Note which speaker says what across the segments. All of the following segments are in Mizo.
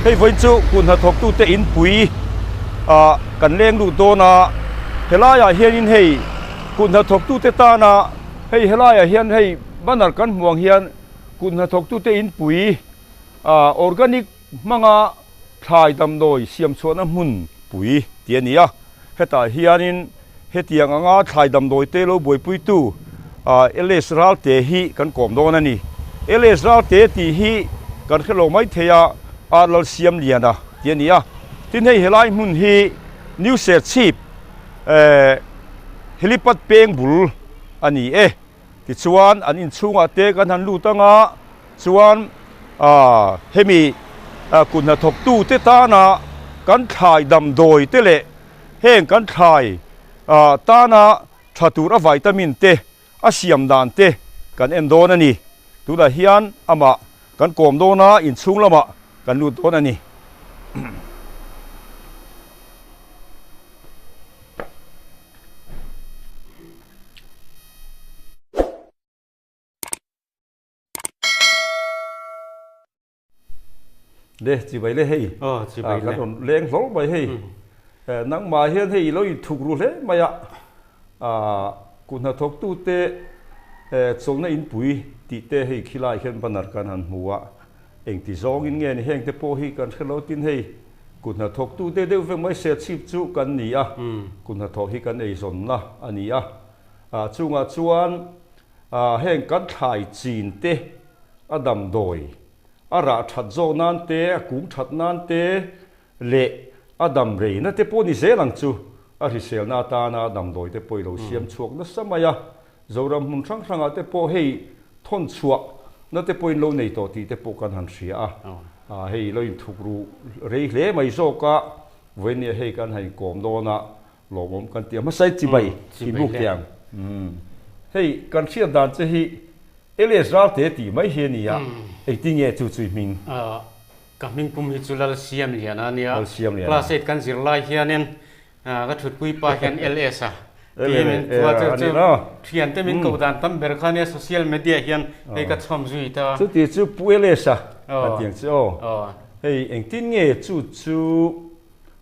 Speaker 1: Hei vawiin chu kut hnathawktute inpui ah kan leng lut dawn a, helaiah hianin hei kut hnathawktute tana hei helaiah hian hei banner kan hmuh ang hian kut hnathawktute inpui ah organic hmanga thlai damdawi siam chhuahna hmun pui tih a ni a, hetah hianin hetiang anga thlai damdawi te lo buaipuitu LS Ralte hi kan kawm dawn a ni. LS Ralte tih hi kan hre lo mai thei a, a Lalsiamliana tih a ni a, tin hei helai hmun hi New Serchhip Helipad peng bul a ni e. Tichuan an inchhungah te kan han lut anga chuan aah hemi kut hnathawktu te tana kan thlai damdawi te leh heng kan thlai ah tana tha tur a vitamin te a siam dan te kan en dawn a ni. Tunah hian amah kan kawm dawn a inchhung lamah kan lut dawn a ni. Le chi bai le hei
Speaker 2: oh chi bai le
Speaker 1: kan rawn leng hlawr mai hei nangmah hian hei ilo in thuk ru hle mai a kut hnathawk tu te chawlhna inpui tih te hei khilai hian banner kan han hmu a Engti zawngin nge ni hengte pawh hi kan hre lo tin hei kut hnathawktu te deuh vek mai serchhip chu kan ni a, kut hnathawk hi kan eizawnna a ni a, chungah chuan heng kan thlai chin te a damdawi a rah that zawk nan te a kung that nan te leh a dam reina te pawh ni zel ang chu a hriselna atana damdawi te pawh i lo siam chhuak nasa mai a. Zoram hmun hrang hrangah te pawh hei thawn chhuah na te pawhin lo nei tawh tih te pawh kan han hria a, hei lo inthuk ru rei hle mai zawk a, vawinia hei kan han inkawm dawn a, lawmawm kan ti a, hmasa i chibai inbuk teh ang. Hei kan hriat dan che hi LS Ralte tih mai hi a ni a, engtin nge chu chu i hming?
Speaker 2: Ka hming pum hi chu Lalsiamliana a nia, Class eight kan zir lai hianin Ka thutpui pa hian LS a ti min chua chu chu thian te min koh dan tam ber kha nia social media hian hei ka chhawm zui ta.
Speaker 1: Chuti chu Pu LS a han ti ang che aw. Hei engtin nge chu chu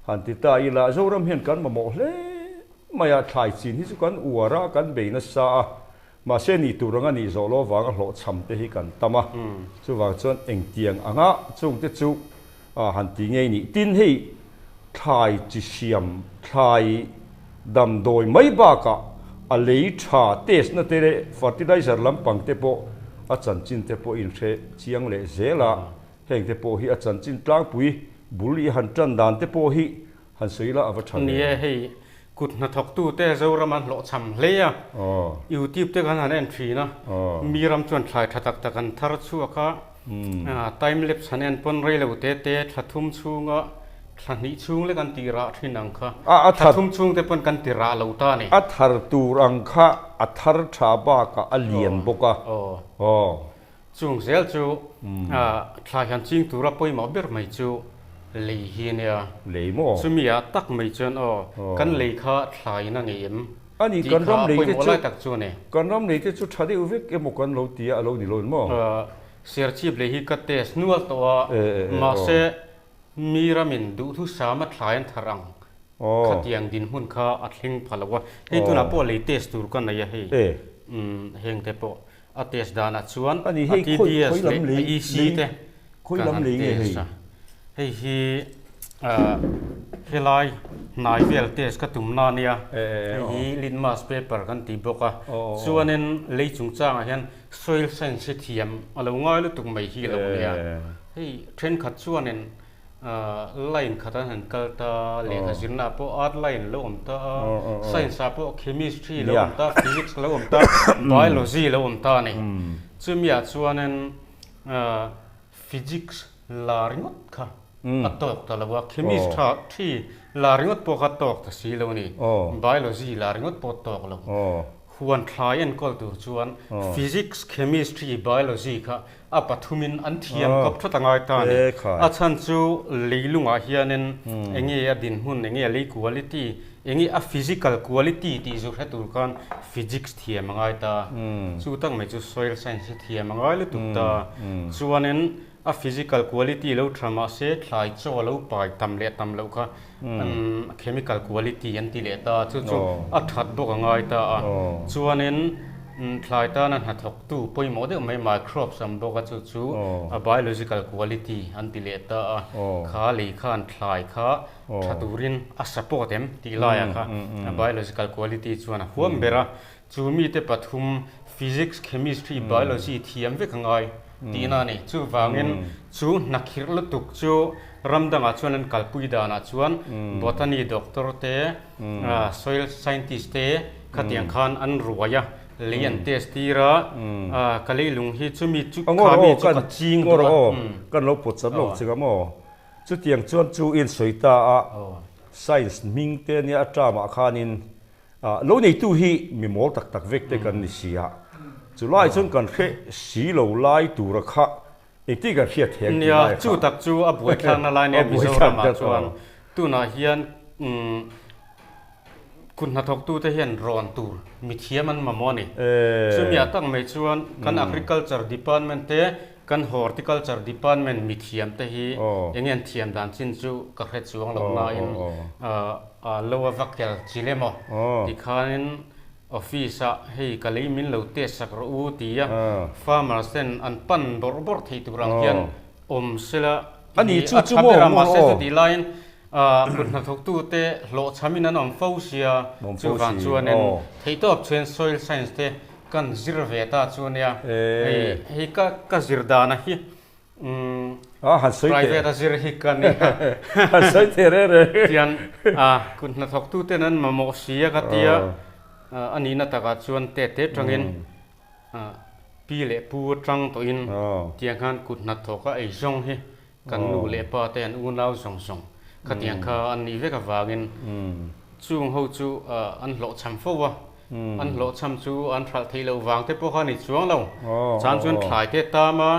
Speaker 1: han ti ta ila Zoram hian kan mamawh hle mai a, thlai chin hi chu kan uar a, kan bei nasa a, mahse nih tur anga nih zawh lo avanga hlawhchham te hi kan tam a, chuvang chuan engtiang anga chungte chu han ti ngei nih. Tin hei thlai chi siam, thlai damdawi mai bakah a lei tha test na te leh fertilizer lampang te pawh a chanchin te pawh inhre chiang leh zel a, heng te pawh hi a chanchin tlangpui bul i han tan dan te pawh hi han sawi la a va tha ve.
Speaker 2: Ni e, hei kut hnathawktu te Zoram an hlawhchham hle a, YouTube te khan han en thin a, mi ram chuan thlai tha tak tak an thar chhuak a, Time lapse han en pawn rei lo te te thla thum chhunga thla hnih chhung lek an tih rah thin ang kha. Thla thum chhung te pawn kan ti rah lo ta ni.
Speaker 1: A thar tur ang kha a thar tha bakah a lian bawk a. Aw.
Speaker 2: Chung zel chu thla hian ching tura pawimawh ber mai chu lei hi a nia.
Speaker 1: Lei maw?
Speaker 2: Chumi ah tak mai chuan aw kan lei kha thla in a ngei em?
Speaker 1: A ni, kan ram lei te chu, kan ram lei te chu tha deuh vek emaw kan lo ti a, a lo ni lo in maw?
Speaker 2: Serchhip lei hi ka test nual tawh a, mahse mi ramin duhthusam a thlai an thar ang khatiang dinhmun kha a thleng pha lo a, hei tunah pawh lei test tur ka nei a hei, heng te pawh a test danah chuan a TDS leh a EC te kan han test a, hei hi helai hnai vel test ka tum na ania, hei hi litmus paper kan ti bawk a, chuanin lei chungchangah hian soil science hi thiam a lo ngai lutuk mai hi a lo nia, hei thenkhat chuanin Line khat an han kal ta, lehkha zirna ah pawh art line lo awm ta a, science ah pawh chemistry lo awm ta, physics lo awm ta, biology lo awm ta a ni. Chumi ah chuanin physics la ringawt kha a tawk ta lo a, chemistry la ringawt pawh kha a tawk ta si lo a ni, biology la ringawt pawh a tawk lo. Huan thlai enkawl tur chuan physics, chemistry, biology kha A pathumin an thiam kawp thlat a ngai ta a ni. A chhan chu leilungah hianin eng nge a dinhmun, eng nge a lei quality, eng nge a physical quality tih zu hre tur khan physics thiam a ngai ta. Chu tak mai chu soil science hi thiam a ngai lutuk ta. Chuanin. a physical quality lo tha mah se thlai chaw a lo pai tam leh tam loh kha chemical quality an ti leh ta a, chu chu a that bawk a ngai ta a. Chuanin thlai tana hnathawktu pawimawh deuh mai microbes an bawk a, chu chu a biological quality an ti leh ta a. Kha lei khan thlai kha tha turin a support em tih laiah kha a biological quality chuan a huam ber a. Chu mite pathum Physics, Chemistry, Biology thiam vek a ngai tihna a ni. Chuvangin chu hnakhirh lutuk chu ram dangah chuan an kalpui danah chuan Botany doctor te, Soil scientist te khatiang khan an ruai a, lei an test tir a, ka leilung hi chumi chu kha mi chu ka ching duh a.
Speaker 1: Kan lo pawt chat lawk che ka maw? Chutiang chuan chu i insawi ta a, Science hming te nia a term-ah khanin Lo neitu hi mi mawl tak tak vek te kan ni si a, chu lai chuan kan hre si lo lai tura kha engtin kan hriat thei ang tih lai
Speaker 2: kha. Nia, chu tak chu a buaithlakna lai nia Mizoramah chuan tunah hian kut hnathawktute hian rawn tur mithiam an mamawh a ni. Chumi ah tak mai chuan kan Agriculture Department te Kan Horticulture Department mithiam te hi eng nge an thiam dan chin chu ka hre chuang lo nain lo a va kel chi le maw tikhanin office ah hei ka lei min lo test sak rawh u ti a farmers ten an pan bawrh bawrh theih tur ang hian awm sela hi a tha ber a mahse chutih laiin kut hnathawktu te hlawhchhamin an awm fo sia chuvang chuanin theihtawp chuan soil science te Kan zir ve ta chu ania, hei hei ka ka zir dana hi umm private a zir hi ka nia.
Speaker 1: Han sawi teh reng reng.
Speaker 2: Tian a kut hnathawk tu ten an mamawh si a ka tia, a nihna takah chuan te te tangin pi leh pu atang tawhin tiang khan kut hnathawk a ei zawng hi kan nu leh pa te an unau zawng zawng khatiang kha an nih vek avangin chung ho chu an hlawhchham fo a, an hlawhchham chu an hralh theih loh vang te pawh kha a ni chuang lo, chan chuan thlai te tam a,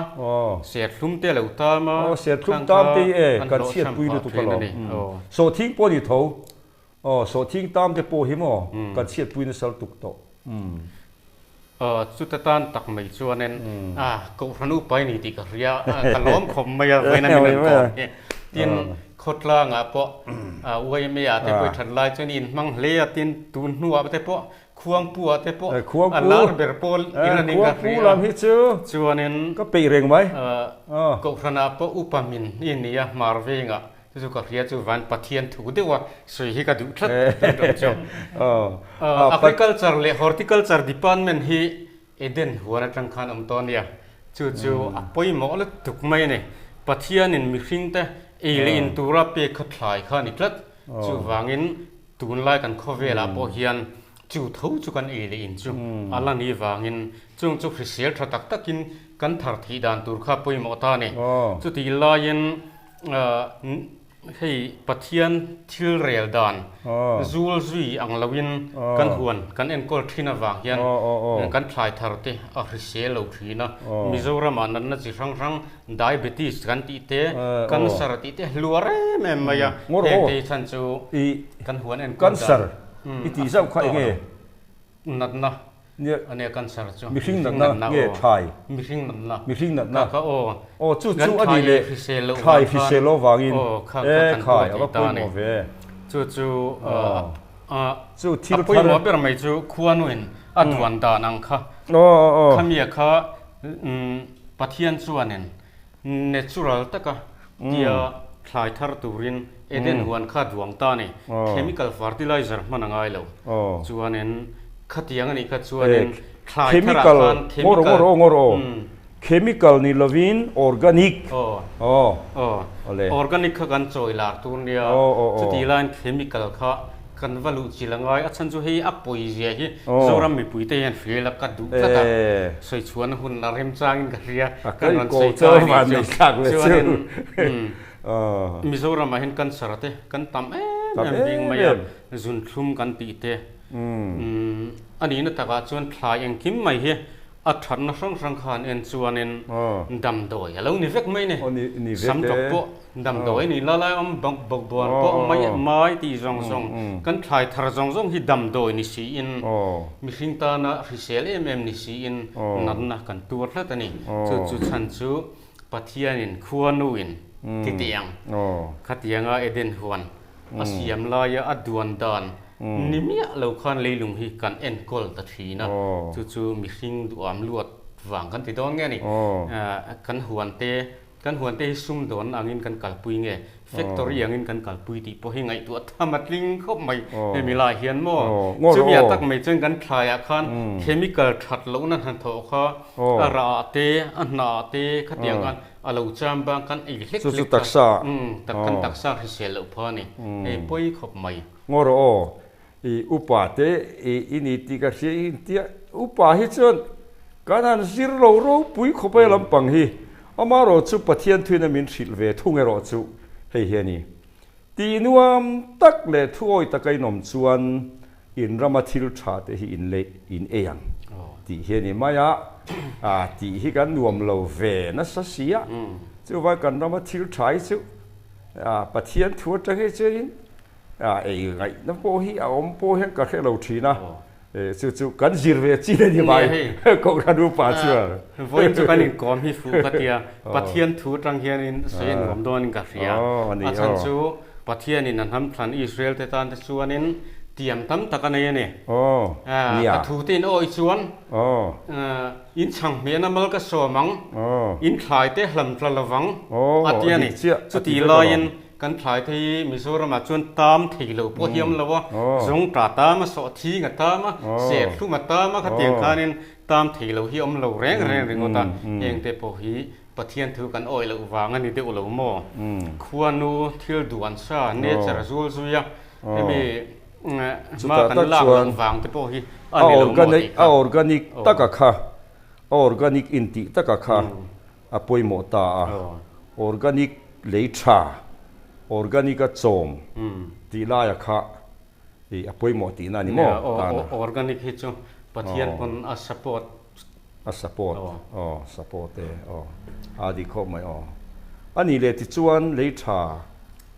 Speaker 2: serthlum te lo tam a,
Speaker 1: serthlum tam te hi e kan chhiatpui lutuk alawm, sawhthing pawh a ni tho, sawhthing tam te pawh hi maw kan chhiatpui nasa lutuk tawh.
Speaker 2: Chuta tan tak mai chuanin Kohhran upa i ni tih ka hria a, ka lawm khawp mai a, vawiin a min rawn kawm hi. Tin, khawtlangah pawh YMA ah te pawh i that lai chuan i inhmang hle a, tin tun hnuah te pawh Khuangpu ah te pawh a lar ber pawl i la ning ka hria
Speaker 1: a,
Speaker 2: chuanin
Speaker 1: ka peih reng mai.
Speaker 2: Kohhranah pawh upa min i ni a, hmar vengah Chu chu ka hria chu van Pathian thu deuh a sawi hi ka duh tlat tlat lo chu. Agriculture leh Horticulture Department hi Eden huan atang khan awm tawh a nia. Chu chu a pawimawh lutuk mai a ni. Pathianin mihringte ei leh in tura pek kha thlai kha a ni tlat. Chuvangin tunlai kan khawvelah pawh hian chu tho chu kan ei leh in chu a la ni vangin chung chu hrisel tha tak takin kan thar theih dan tur kha pawimawh ta a ni. Chutih laiin Hei Pathian thil rel dan zul zui ang loin kan huan kan enkawl thin avang hian kan thlai thar te a hrisel lo thin a. Mizoramah natna chi hrang hrang diabetes kan tih te, cancer tih te hluar em em mai a. Heng te hi chhan chu kan huan enkawl dan.
Speaker 1: Cancer i tih zauh kha enge?
Speaker 2: Natna. A nia cancer chu.
Speaker 1: Mihring natna nge thlai?
Speaker 2: Mihring natna.
Speaker 1: Mihring natna.
Speaker 2: Kha kha aw.
Speaker 1: Aw chu chu a ni leh thlai hrisel lo vangin e khai a va pawimawh ve.
Speaker 2: Chu chu chu thil thar. A pawimawh ber mai chu khuanuin a duan dan ang kha. Khamia kha Pathian chuanin natural taka tia thlai thar turin Eden huan kha duang ta a ni. Chemical fertilizer hman a ngai lo. Chuanin khatiang a nih kha chuanin thlai tharah khan
Speaker 1: chemical Chemical ni lovin organic.
Speaker 2: Organic kha kan chawi lar tur nia. Chutih laiin chemical kha kan va luh chilh a ngai. A chhan chu hei a pawi zia hi Zoram mipuite hian hrial a ka duh tlat a. Sawi chhuahna hun a remchangin ka hria. Kan rawn sawi ta a nih chu. Chuanin Mizoramah hian cancer te kan tam em em ding mai a, zunthlum kan tih te. A nihna takah chuan thlai engkim mai hi A thatna hrang hrang khan en chuanin damdawi a lo ni vek mai ni. Sam tawk pawh damdawi a ni la lai awm bawk bawk buan pawh mai mai tih zawng zawng kan thlai thar zawng zawng hi damdawi ni siin mihring tana hrisel em em ni siin natna kan tuar hlat a ni. Chu chu chhan chu. Pathianin khuanuin ti teh ang. Khatianga Eden huan a siam laia a duan dan ni miah lo khan leilung hi kan enkawl ta thin a, chu chu mihring duham luat vang kan ti dawn nge ni? Kan huan te, kan huan te hi sumdawn angin kan kalpui nge, factory angin kan kalpui tih pawh hi ngaihtuah tham a tling khawp mai hemi lai hian maw? Chumi ah tak mai chuan kan thlaiah khan chemical that lohna hnathawh kha a rah ah te, a hnah ah te khatiang khan A lo cham bang kan ei hlek hlek kha tak kan taksa hrisel loh pha a ni. Hei pawi khawp mai.
Speaker 1: Ngaw rawh aw, i upa te i ni tih ka hria i intia upa hi chuan kan han zir lo ropui khawp a lampang hi. Amaherawh chu Pathian thuin a min hrilh ve thung erawh chu hei hi a ni. Tih nuam tak leh thuawi taka inawm chuan In rama thil tha te hi in leh in ei ang tih hi a ni mai a, tih hi kan nuam lo ve nasa si a, chuvang kan rama thil tha hi chu Pathian thu atang hi chuanin ei ngaihna pawh hi a awm pawh hian ka hre lo thin a, chu chu kan zir ve chin a ni mai Kohhran upa chuan.
Speaker 2: Vawiin chu kan inkawm hi fuh ka tia, Pathian thu atang hianin sawi a nuam dawnin ka hria, a chhan chu Pathianin a hnam thlan Israel te tan te chuanin tiam tam tak a nei a ni. Ka thu te in awih chuan in chhang hmehna mal ka sawm ang, in thlai te hlam tla lovang a ti a ni. Chutih laiin kan thlai te hi Mizoramah chuan tam thei lo pawh hiam lo a, zawngṭah tam a, sawhthing a tam a, serthlum a tam a, khatiang khanin tam thei lo hi awm lo reng reng ringawt a, hengte pawh hi Pathian thu kan awih loh vang a ni deuh lo maw? Khuanu thil duan sa, nature zul zui a, hemi hma kan lak loh vang te pawh hi a ni lo maw tih kha.
Speaker 1: A organic taka kha, a organic intih taka kha a pawimawh ta a. Organic lei tha, organic a chawm tih laia kha a pawimawh tihna a ni maw?
Speaker 2: Organic hi chu Pathian pawn a support.
Speaker 1: A support aw support e aw a dik khawp mai aw. A nih leh tichuan lei tha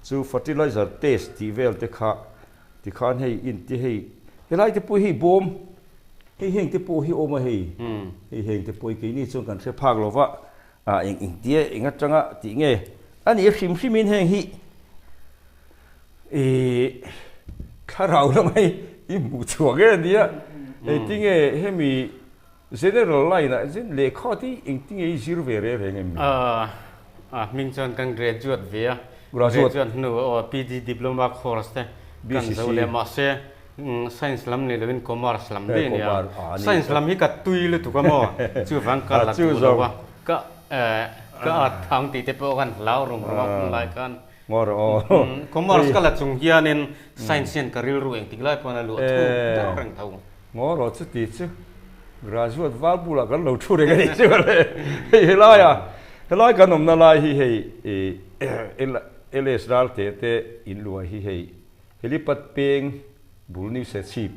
Speaker 1: chu fertilizer test tih vel te kha tikhan hei in ti hei helai te pawh hi bawm hei heng te pawh hi awm a hei hei heng te pawh hi keini chuan kan hre phak lo va ah eng eng tia eng atanga tih nge a nih hrim hrim in heng hi ih thlarau lam hei i hmuh chhuak em nia engtinge hemi general line ah chuan lehkha te hi engtinge i zir ve reng reng em ni?
Speaker 2: A hming chuan kan graduate ve a, graduate hnu aw PG diploma course te kan zo leh mahse science lam ni lovin commerce lam daih a nia, science lam hi ka tui lutuk a maw chuvang ka la duh lo a, ka ka at thang tih te pawh khan hlau rum rum a hun lai khan.
Speaker 1: Ngaw rawh aw.
Speaker 2: Commerce ka la chung hianin science hian ka rilru engtik lai pawhin a luah thuk deuh reng tho.
Speaker 1: Ngaw rawh chuti chu graduate val bulah kan lo thu reng a nih chu le. Hei helaia helai kan awmna lai hi hei LS Ralte te inluah hi hei helipad peng bul ni se chhip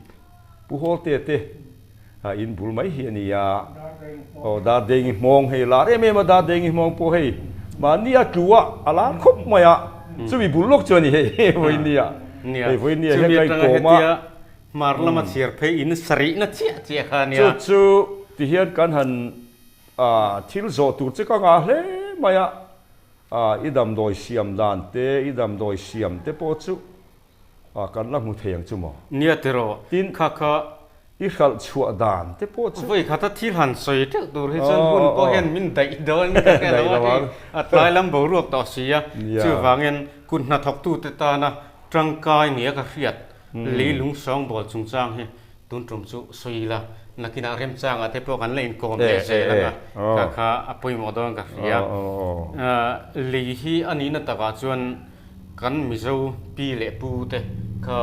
Speaker 1: Pu Hawlte te in bul mai hi a ni a. Aw Dardengi hmawng hei lar em em a Dardengi hmawng pawh hei mahni a tlu a a lar khawp mai a chumi bul lawk chu a ni hei vawinia hei vawinia hian ka inkawm a.
Speaker 2: Hmar lama chhiar phei in sarihna chiah chiah kha a nia.
Speaker 1: Chu chu tihian kan han thil zawh tur che ka ngah hle mai a i damdawi siam dan te i damdawi siam te pawh chu A, kan la hmu thei ang chu maw?
Speaker 2: Nia tiraw,
Speaker 1: Tin,
Speaker 2: kha kha.
Speaker 1: I hralh chhuah dan te pawh chu.
Speaker 2: Vawi khata thil han sawi teuh tur hi chuan hun pawh hian min daih dawn ka hre lo a, hei a tlai lam boruak tawh si a, chuvangin kut hnathawktute tana tangkai nia ka hriat leilung sawngbawl chungchang hi tun tum chu sawi ila, nakinah remchangah te pawh kan la inkawm leh zel ang a, kha kha a pawimawh dawn ka hria. Lei hi a nihna takah chuan Kan Mizo pi leh pu te kha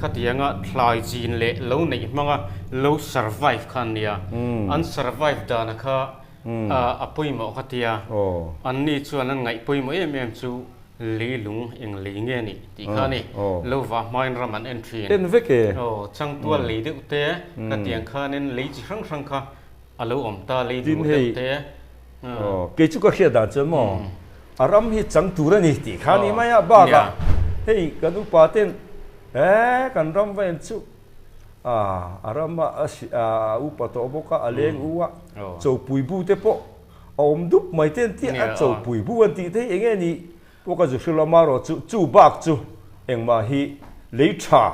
Speaker 2: khatianga thlai chin leh lo neih hmanga lo survive kha an nia. An survive dana kha a pawimawh kha tia. Anni chuan an ngaih pawimawh em em chu leilung eng lei nge nih tih kha a ni. Lo vah hmain ram an en thin.
Speaker 1: En vek e.
Speaker 2: Aw, changtual lei deuh te khatiang khanin lei chi hrang hrang kha a lo awm ta, lei dur deuh te.
Speaker 1: Kei chu ka hriat dan chuan maw a ram hi chang tur a ni tih kha a ni mai a, bakah hei kan upa ten he kan ram va en chu a ram a upa tawh bawk a, a leng u a, chopui bu te pawh a awm dup mai te an ti a, chopui bu an tih te hi eng nge nih pawh ka zu hrilh a, amaherawh chu chu bak chu engmah hi lei tha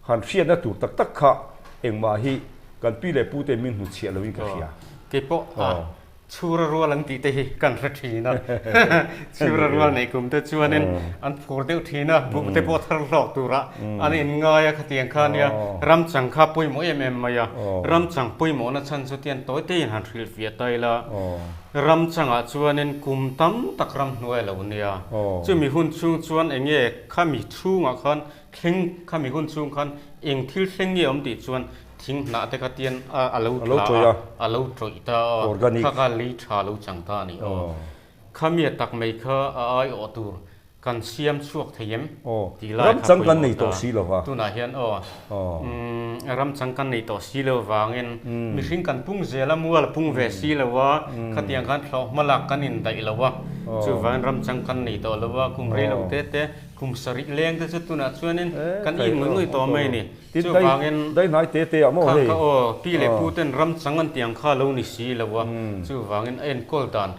Speaker 1: han hriatna tur tak tak kha engmah hi kan pi leh pu te min hnuchhiah loin ka hria.
Speaker 2: Keipawh a Chhura rual an tih te hi kan hre thin a, chhura rual neih kum te chuanin an phur deuh thin a, buh te pawh thar hlawk tura an inngai a khatiang kha nia, ramchang kha pawimawh em em mai a, ramchang pawimawhna chhan chu tian tawi teiin han hrilhfiah ta ila, ramchangah chuanin kum tam tak ramhnuai a lo nia, chumi hun chhung chuan eng nge khami chhungah khan Thleng khami hun chhung khan eng thil thleng nge awm tih chuan thing hnah te kha tian a lo tla a, a lo tawih ta a, kha kha lei tha lo chang ta a ni aw. Khami a tak mai kha a aiawh tur kan siam chhuak thei em tih lai kha pawimawh ta. Tunah hian aw ramchang kan nei tawh si lo vangin mihring kan pung zel a, mual a pung ve si lo a, khatiang khan thlawh hma lak kan indaih lo a, chuvangin ramchang kan nei tawh lo a, kum rei lo te te Kum sarih leng te chu tunah chuanin kan in ngawih ngawih tawh mai a ni. Chuvangin kha kha aw pi leh pu ten ram chang an tih ang kha lo ni si lo a, chuvangin a enkawl dan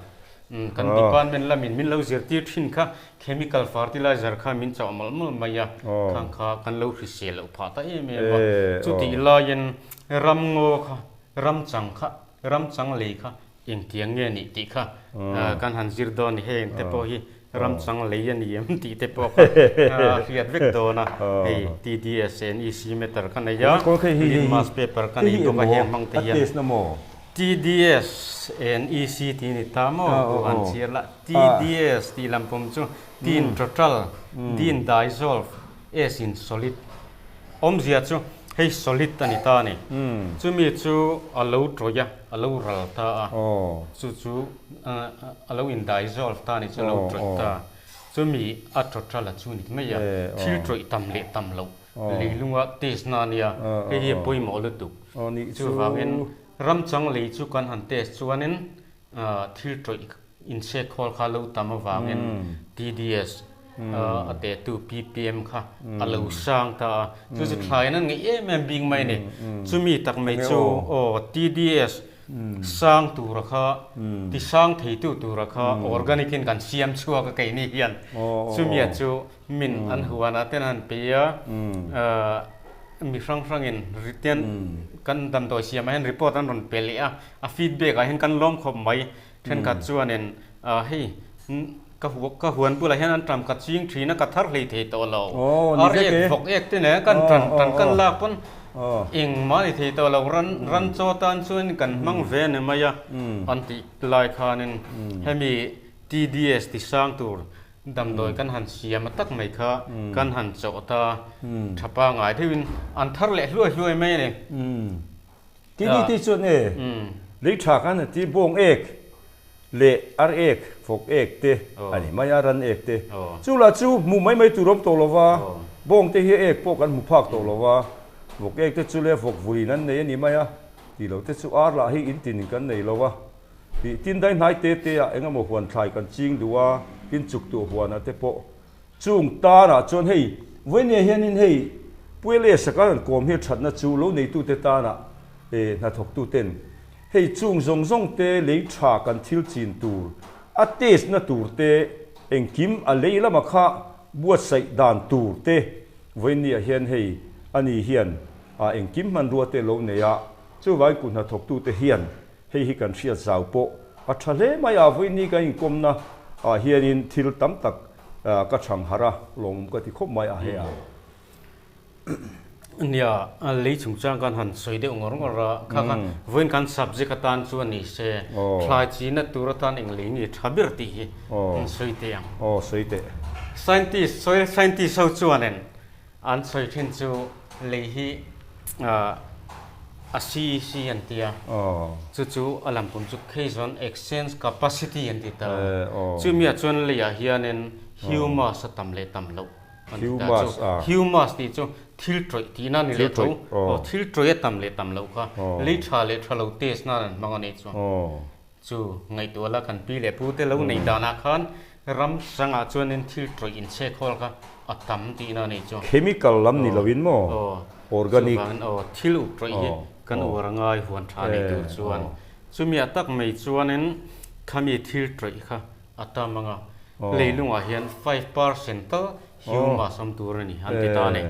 Speaker 2: kan department lamin min lo zirtir thin kha chemical fertilizer kha min chauh mawlh mawlh mai a, khang kha kan lo hrisel loh phah ta em em a. Chutih laiin ram ngaw kha ram chang kha ram chang lei kha Engtiang nge nih tih kha kan han zir dawn ni heng te pawh hi ramchang lei a ni em tih te pawh kha hriat vek dawn a, hei TDS NEC meter ka nei a, litmus paper ka nei bawk a heng hmang te hian TDS NEC tih a ni ta maw ku han chhiar la, TDS tih lampum chu T in total, D in dissolve, S in solid awmzia chu hei solid a ni ta a ni. Chumi chu a lo tawih a, a lo ral ta a, chu chu a lo in dissolve ta a ni chu a lo tawih ta. Chumi a tawtral a chu ni mai a, thil tawih tam leh tam loh leilunga test na a nia, hei hi a pawimawh lutuk. Chuvangin ramchang lei chu kan han test chuanin thil tawih inchhek khawl kha lo tam avangin TDS a tehtu PPM kha a lo sang ta a, chu chu thlaiin an ngeih em em bik mai a ni. Chumi tak mai chu aw TDS sang tura kha ti sang theitu tura kha organic in kan siam chhuak a keini hian chumia chu min an huanah ten han pe a, mi hrang hrangin tian kan damdawi siamah hian report an rawn pe leh a, a feedback ah hian kan lawm khawp mai. Thenkhat chuanin hei ka ka huan bulah hian an ṭam ka ching ṭhin a ka thar hlei thei tawh lo, ar ek vawk ek te nen kan ṭan ṭan kan lak pawn engmah ni thei tawh lo ran ran chaw tan chuan kan hmang ve a ni mai a an tih lai khanin hemi TDS ti sang tur damdawi kan han siam a tak mai kha kan han chawh ta tha pangai deuhin an thar leh hluai hluai mai a ni.
Speaker 1: TDT chuan e lei tha khan a ti bawng ek leh ar ek, fawk ek te a ni mai a, ran ek te. Chu lah chu hmuh mai mai tur awm tawh lo va, bawng te hi ek pawh kan hmu phak tawh lo va, vawk ek te chu le vawk vuiin an nei a ni mai a, tih lo te chu ar lah hi in tin kan nei lo va. Tih tin dai hnai te te ah eng emaw huan thlai kan ching duh a, tin chuk tuah huan ah te pawh chung tan ah chuan hei vawinia hianin hei Puele saka kan kawm hi thatna chu lo neitute tan ah eh hnathawk tu ten hei chung zawng zawng te lei tha kan thil chin tur a test na tur te engkim a lei lama kha buatsaih dan tur te vawinia hian hei ani hian ah engkim hmanrua te lo nei a chuvangin kut hnathawk tu te hian Hei hi kan hriat zau pawh a tha hle mai a, vawiini kan inkawmna ah hianin thil tam tak ka chhang harh a, lawmawm ka ti khawp mai a he a.
Speaker 2: Nia, lei chungchang kan han sawi deuh ngawr ngawr a, kha kha vawiin kan subject atan chuan ni se, thlai china tur atan eng lei nge tha ber tih hi an sawi teh ang.
Speaker 1: Aw, sawi teh.
Speaker 2: Scientist, soil scientist ho chuanin An sawi thin chu lei hi a CEC an ti a, chu chu a lampum chu Cation Exchange Capacity an ti ta. Chumi ah chuan leiah hianin humus a tam leh tam loh an ti ta. Chu humus tih chu thil tawih tihna a ni leh tho. Aw thil tawih a tam leh tam loh kha lei tha leh tha lo test nan an hmang a nih chu. Chu ngaihtuah la kan pi leh pu te lo neih danah khan ram hrangah chuanin thil tawih inchhek hawl kha a tam tihna a nih chu.
Speaker 1: Chemical lam ni loin maw? Organic.
Speaker 2: Chuvangin aw thil up tawih hi kan uar a ngai huan tha nei tur chuan. Chumi ah tak mai chuanin Khami thil tawih kha a tam ang a, leilungah hian 5% tal humus awm tur a ni an ti ta a ni.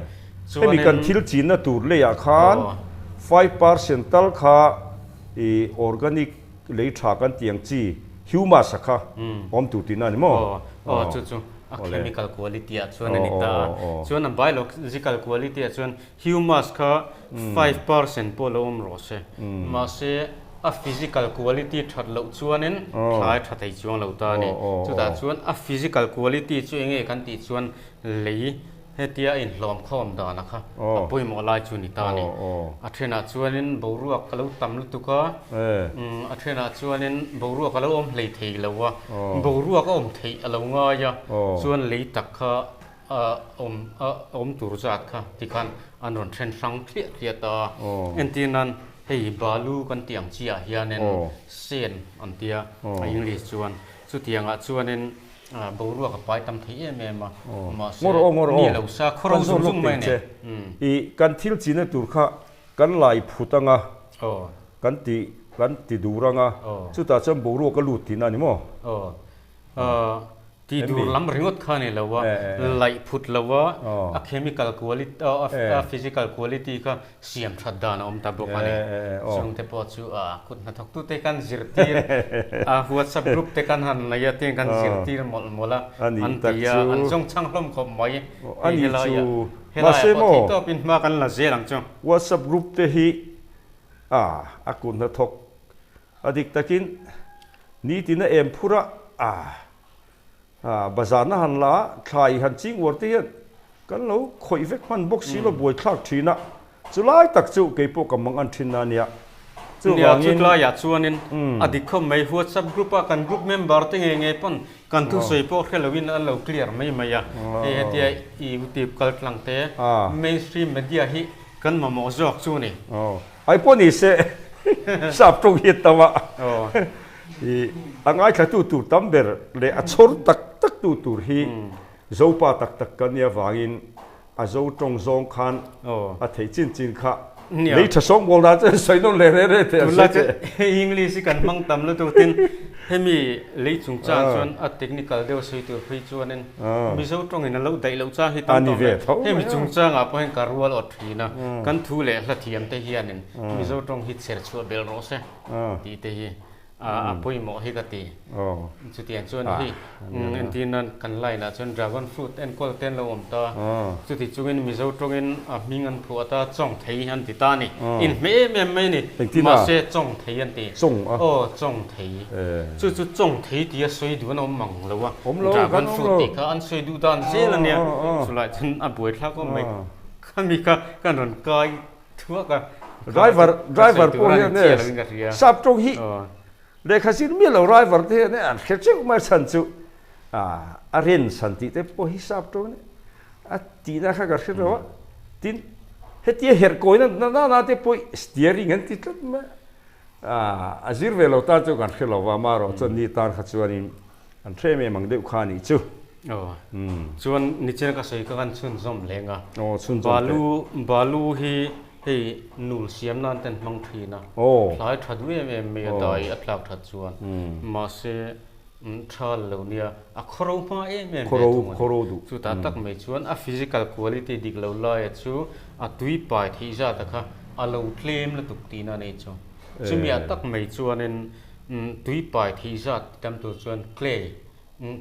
Speaker 1: Hemi kan thil chinna tur leiah khan 5% tal kha i organic lei tha kan tih ang chi humus a kha awm tur tihna a ni maw?
Speaker 2: Aw, chu chu a chemical quality ah chuan a ni ta a. Chuan a biological quality ah chuan Humus kha 5% pawh lo awm rawh se. Mahse, a physical quality that loh chuanin thlai tha thei chuang lo ta a ni. Chutah chuan a physical quality chu eng nge kan tih chuan lei hetia a inhlawm khawm dana kha a pawimawh lai chu ni ta a ni. A thenah chuanin boruak a lo tam lutuk a, a thenah chuanin boruak a lo awm hlei thei lo a, boruak a awm theih a lo ngai a, chuan lei tak kha A awm a awm tur zat kha tikhan an rawn then hrang thliah thliah ta a. Entir nan hei balu kan tih ang chiah hianin sen an tia a English chuan chutiangah chuanin boruak a pai tam thei em em a mahse ni lo sa khawro zung zung mai a ni.
Speaker 1: I kan thil china tur kha kan lai phut anga kan ti kan ti dur anga chutah chuan boruak a lut tihna a ni maw?
Speaker 2: Ti dur lam ringawt kha a ni lo a, laih phut lo a, a chemical quality, a physical quality kha siam that dan a awm ta bawk a ni. Chungte pawh chu a kut hnathawktute kan zirtir a, WhatsApp group te kan han nei a, tiang kan zirtir mawlh mawlh a, an ti a, an zawng chhang hlawm khawp mai. Hei helaiah, helaiah pawh theih tawpin hma kan la zel ang chu.
Speaker 1: WhatsApp group te hi a kut hnathawk a dik takin nitin a em phur a, Bazarna han la a, thlai han ching uar te hian kan lo khawih vek hman bawk si lo buaithlak thin a, chulai tak chu kei pawh ka mang an thin a nia.
Speaker 2: Chuvangin. Nia, chutlaiah chuanin a dik khawp mai, WhatsApp group a kan group member te ngei ngei pawn kan thusawi pawh hre loin an lo clear mai mai a, hei hetia YouTube kal tlang te, mainstream media hi kan mamawh zawk chu a ni.
Speaker 1: Ai pawh ni se sap tawng hi a tam a, i a ngaithlatu tur tam ber leh a chhawr tak tak tu tur hi Zopa tak tak kan nih avangin a Zo tawng zawng khan a theih chin chin kha lei tha sawng bawl dan chuan sawi nawn leh reh reh teh a
Speaker 2: hre teh. English hi kan hmang tam lutuk tin hemi lei chungchang chuan a technical deuh sawi tur phei chuanin Mizo tawngin a lo daih loh chang hi tam tawh mai. Hemi chungchangah pawh hian ka rual awt thin a, kan thu leh hla thiam te hianin Mizo tawng hi chher chhuah belh rawh se tih te hi a pawimawh hi ka ti. Chutiang chuan hei entir nan kan line ah chuan dragon fruit enkawl te an lo awm ta, chuti chungin Mizo tawngin a hming an phuah ta chawng thei an ti ta a ni. Inhmeh em em mai a ni, mahse chawng thei an ti. Aw chawng thei. Chu chu chawng thei tia sawi duh an awm mang lo a, dragon fruit tih kha an sawi duh dan zel a nia, chulai chuan a buaithlak awm mai. Khami kha kan rawn kai thuak a.
Speaker 1: Driver driver pawh hian e sap tawng hi lehkha zir miah lo driver te hian e an hre teuh mai chhan chu a ren chhan tih te pawh hi sap tawng ania a tihna kha ka hre lo a tin hetia herh kawina na na te pawh steering an ti tlat mai a a zir ve lo tan chu kan hre lo va amaherawh chuan ni tan kha chuanin an hre em em ang deuh kha a nih chu.
Speaker 2: Aw chuan nichina ka sawi kha kan chhunzawm leng a. Aw chhunzawm teh. Balu balu hi hei nul siam nan ten hmang thin a. Aw. Thlai tha duh em em mai a dai a tlak that chuan. Mahse tha lo nia a khawro hma em em ve thung a ni. Chutah tak mai chuan a physical quality dik lo laia chu a tui pai theih zat a kha a lo tlem lutuk tihna a nih chu. Chumiah tak mai chuanin tui pai theih zat tam tur chuan clay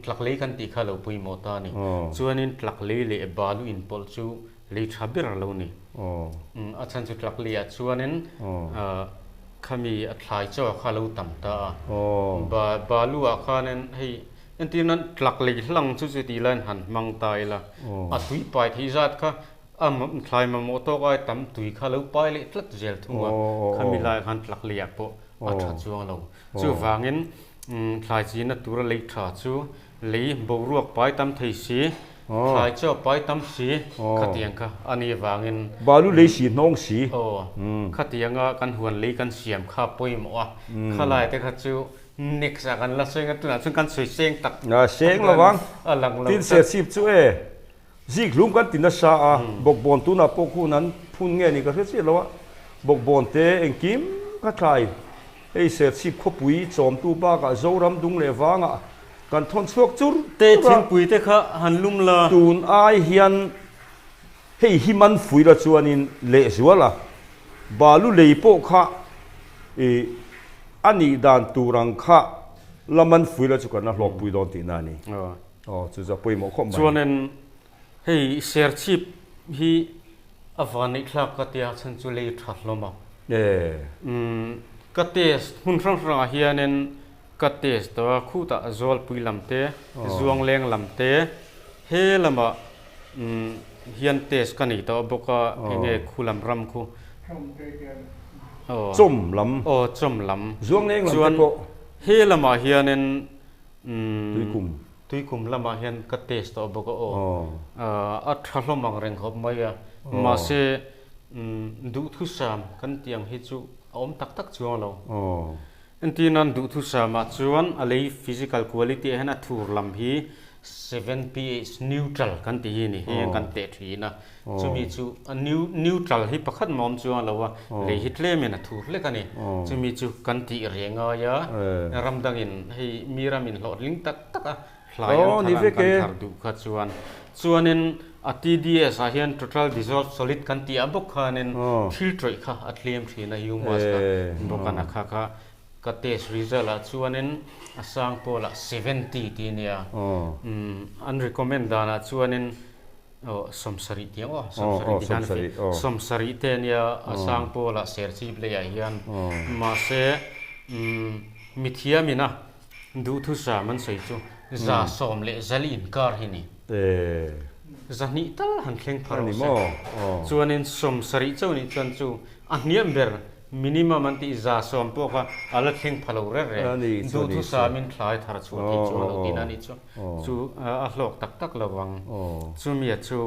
Speaker 2: Tlak lei kan tih kha lo pawimawh ta a ni. Chuanin tlak lei leh balu inpawlh chu lei tha ber a lo ni. A chhan chu tlak leiah chuanin khami a thlai chaw kha a lo tam ta a. Balu ah khanin hei entir nan tlak lei hlang chu chuti laiin han hmang ta ila a tui pai theih zat kha a thlai mamawh tawk ai tam tui kha lo pai leh tlat zel thung a. Khami laiah khan tlak leiah pawh a tha chuang lo. Chuvangin Thlai china tura lei tha chu lei boruak pai tam thei si, thlai chaw pai tam si khatiang kha a nih vangin.
Speaker 1: Balu lei si hnawng si.
Speaker 2: Aw, khatianga kan huan lei kan siam kha pawimawh a, khalai te kha chu next ah kan la sawi nga tunah chuan kan sawi seng tak.
Speaker 1: Seng lo vang, tin serchhip chu e zik hlum kan ti nasa a, bawkbawn tunah pawh khun an phun nge ni ka hre chiah lo a, bawkbawn te engkim kha thlai. Hei Serchhip khawpui chawmtu bakah Zoram dung leh vangah kan thawn chhuak chur
Speaker 2: Te
Speaker 1: chur a.
Speaker 2: thingpui te kha han lum la.
Speaker 1: Tun ai hian hei hi man fui la chuanin lehzual a, balu lei pawh kha i a nih dan tur ang kha la man fui la chu kan la hlawkpui dawn tihna a ni. Aw, chu chu a pawimawh khawp mai.
Speaker 2: Chuanin hei Serchhip hi a van thlak ka tia chhan chu lei tha hlawm a. Umm ka test hmun hrang hrangah hianin ka test tawh a, khutah Zawlpui lam te, Zuangleng lam te, he lamah umm hian test ka nei tawh bawk a, enge khu lam ram khu. Aw.
Speaker 1: Chawm lam.
Speaker 2: Aw chawm lam.
Speaker 1: Zuangleng lam te pawh.
Speaker 2: He lamah hianin umm.
Speaker 1: Tuikum.
Speaker 2: Tuikum lamah hian ka test tawh bawk a aw. A tha hlawm ang reng khawp mai a. Mahse duhthusam kan tih ang hi chu a awm tak tak chuang lo. Entir nan duhthusamah chuan a lei physical quality ah hian a thur lam hi 7 pH neutral kan tih hi a ni. Hei hian kan teh thin a. Chumi chu a neutral hi pakhat mah awm chuang lo a, lei hi tlemin a thur hlek a ni. Chumi chu kan tih reng ai a, ram dangin hei mi ramin hlawhtling tak tak a hlai an thar ang kan thar duh kha chuan. Chuanin a TDS ah hian total dissolved solid kan tih ah bawk khanin thil tawih kha a tlem thin a, humus kha bawk a na kha kha ka test result ah chuanin a sang pawlah 70 tih a nia. An recommend danah chuanin Aw, 70 tih ang aw, 70 tih khan a fi. 70 te ania a sang pawlah Serchhip leiah hian. Mahse, mithiamina duhthusam an sawi chu 110 leh 400 inkar hi ni. 200 tal han thleng phar rawh se. Chuanin 70 chauh nih chuan chu a hniam ber Minimum an tih 110 pawh kha a la thleng pha lo reng reng. Duhthusamin thlai thar chhuah theih chuan lo tihna a nih chu. Chu a hlawk tak tak lo vang. Chumia chu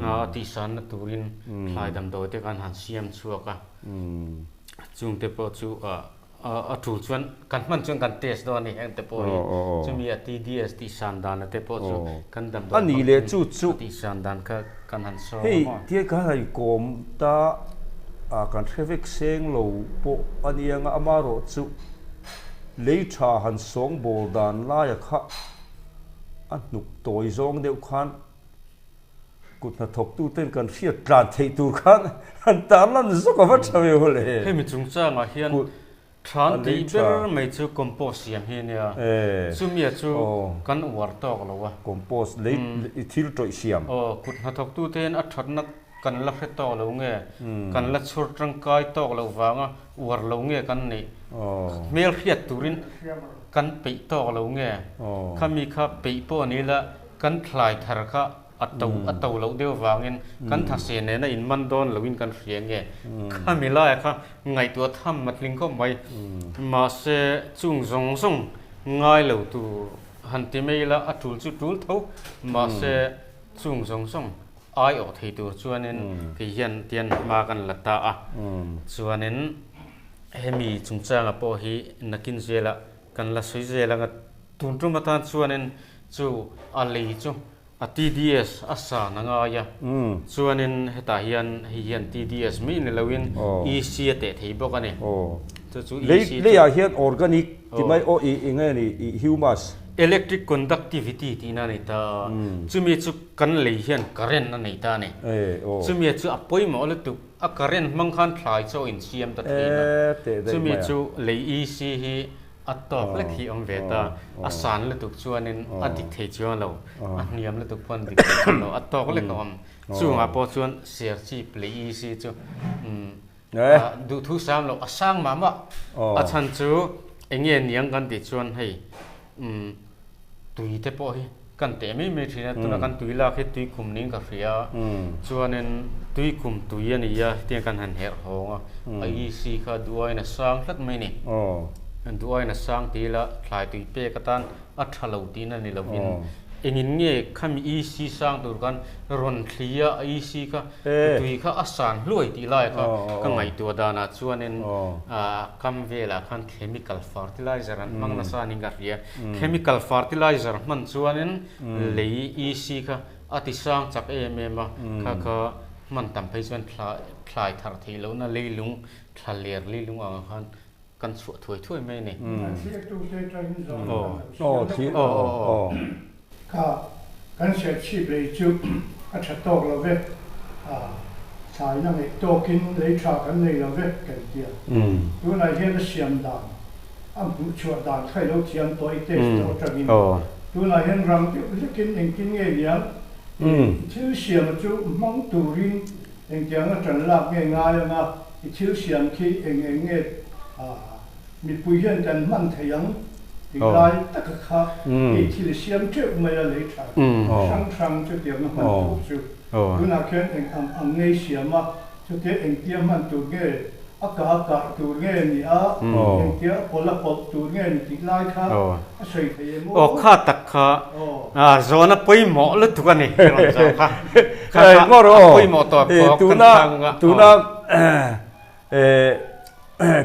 Speaker 2: a tihsanna turin thlai damdawi te khan han siam chhuak a. Chungte pawh chu a tul chuan kan hman chuan kan test dawn a ni heng te pawh hi. Chumi a TDS tihsan dana te pawh chu kan damdawi hmang chu a tihsan dan kha kan han sawi
Speaker 1: a maw. Hei tia kan han inkawm ta a kan hre vek seng lo pawh a nia nga amarawh chu lei tha han sawng bawl dan laia kha a hnuk tawi zawng deuh khan kut hnathawktu ten kan hriat tlan theih tur khan han tar lan zawk a va tha ve aw le.
Speaker 2: Hemi chungchangah hian Thlan tih ber mai chu compost siam hi a nia. Chumia chu kan uar tawk lo a.
Speaker 1: Compost lei thil tawih siam.
Speaker 2: Aw, kut hnathawktute hian a thatna kan la hre tawk lo nge, kan la chhur tangkai tawk loh vanga uar lo nge kan neih. Hmel hriat turin kan peih tawk lo nge. Khami kha peih pawh a ni la, kan thlai thar kha A to a to loh deuh vangin kan thase nena in man dawn loin kan hria nge? Khami laia kha ngaihtuah tham a tling khawp mai. Mahse chung zawng zawng ngai lo tur han ti mai ila a tul chu tul tho. Mahse chung zawng zawng ai awh thei tur chuanin kei hian tian hma kan la ta a. Chuanin hemi chungchanga pawh hi nakin zela kan la sawi zel anga tun tum atan chuanin chu a lei chu A TDS a san a ngai a, chuanin hetah hian hei hian TDS mai ni loin EC a teh thei bawk a ni. Chu chu EC chu.
Speaker 1: Leiah hian organic ti mai aw i eng nge ni i humus.
Speaker 2: Electric conductivity tihna a nei ta a, chumi chu kan lei hian current a nei ta a ni. Chumi chu a pawimawh lutuk, a current hmang khan thlai chaw insiam ta thin a, chumi chu lei EC hi A tawk lek hi awm ve ta, a san lutuk chuanin a dik thei chuang lo, a hniam lutuk pawh an dik thei chuang lo, a tawk lek a awm. Chungah pawh chuan Serchhip leh EC chu duhthu sam loh a sang mah mah. A chhan chu eng nge niang kan tih chuan hei tui te pawh hi kan teh mai mai thin a, tuna kan tui lak hi tui kum niin ka hria a, chuanin tui kum tui a ni a, hetiang kan han herh hawng a, a EC kha duaiin a sang tlat mai a ni. Duaiin a sang tih ila thlai tui pek atan a tha lo tihna ni lovin engin nge khami EC sang tur khan rawn thli a, a EC kha tui kha a san hluai tih lai kha ka ngaihtuah danah chuanin kam velah khan chemical fertilizer an hmang nasa niin ka hria. Chemical fertilizer hman chuanin lei EC kha a ti sang chak em em a, kha kha hman tam phei chuan thlai thar theih lohna leilung thla ler leilung ang khan kan chhuah thuai thuai mai a ni.
Speaker 3: An thliaktute atangin zawhna kan
Speaker 1: lo
Speaker 3: siam a. Kha kan serchhip lei chu a tha tawk lo ve, thlaina ngeih tawkin lei tha kan nei lo ve kan ti a. Tunah hian a siam dan, a hmuhchhuah dan kha i lo thiam tawh i test tawh atangin. Tunah hian rang deuh hlekin engtin nge niang i thil siam chu hmang turin Engtianga ṭan lak nge ngai anga i thil siam khi eng eng nge mipui hian kan hman thei ang tih lai taka kha i thil i siam ṭeuh mai a lei ṭha hrang hrang chutianga hman tur chu tunah khian eng ang ang nge i siam a chutia engtia hman tur nge a kah a kah tur nge ni a engtia a pawlh a pawlh tur nge ni tih lai kha a sawi thei em aw?
Speaker 2: Aw kha tak kha zawhna pawimawh lutuk a ni i rawn zawh kha. Kha kha a pawimawh tawp bawk kan chhang a.
Speaker 1: Tuna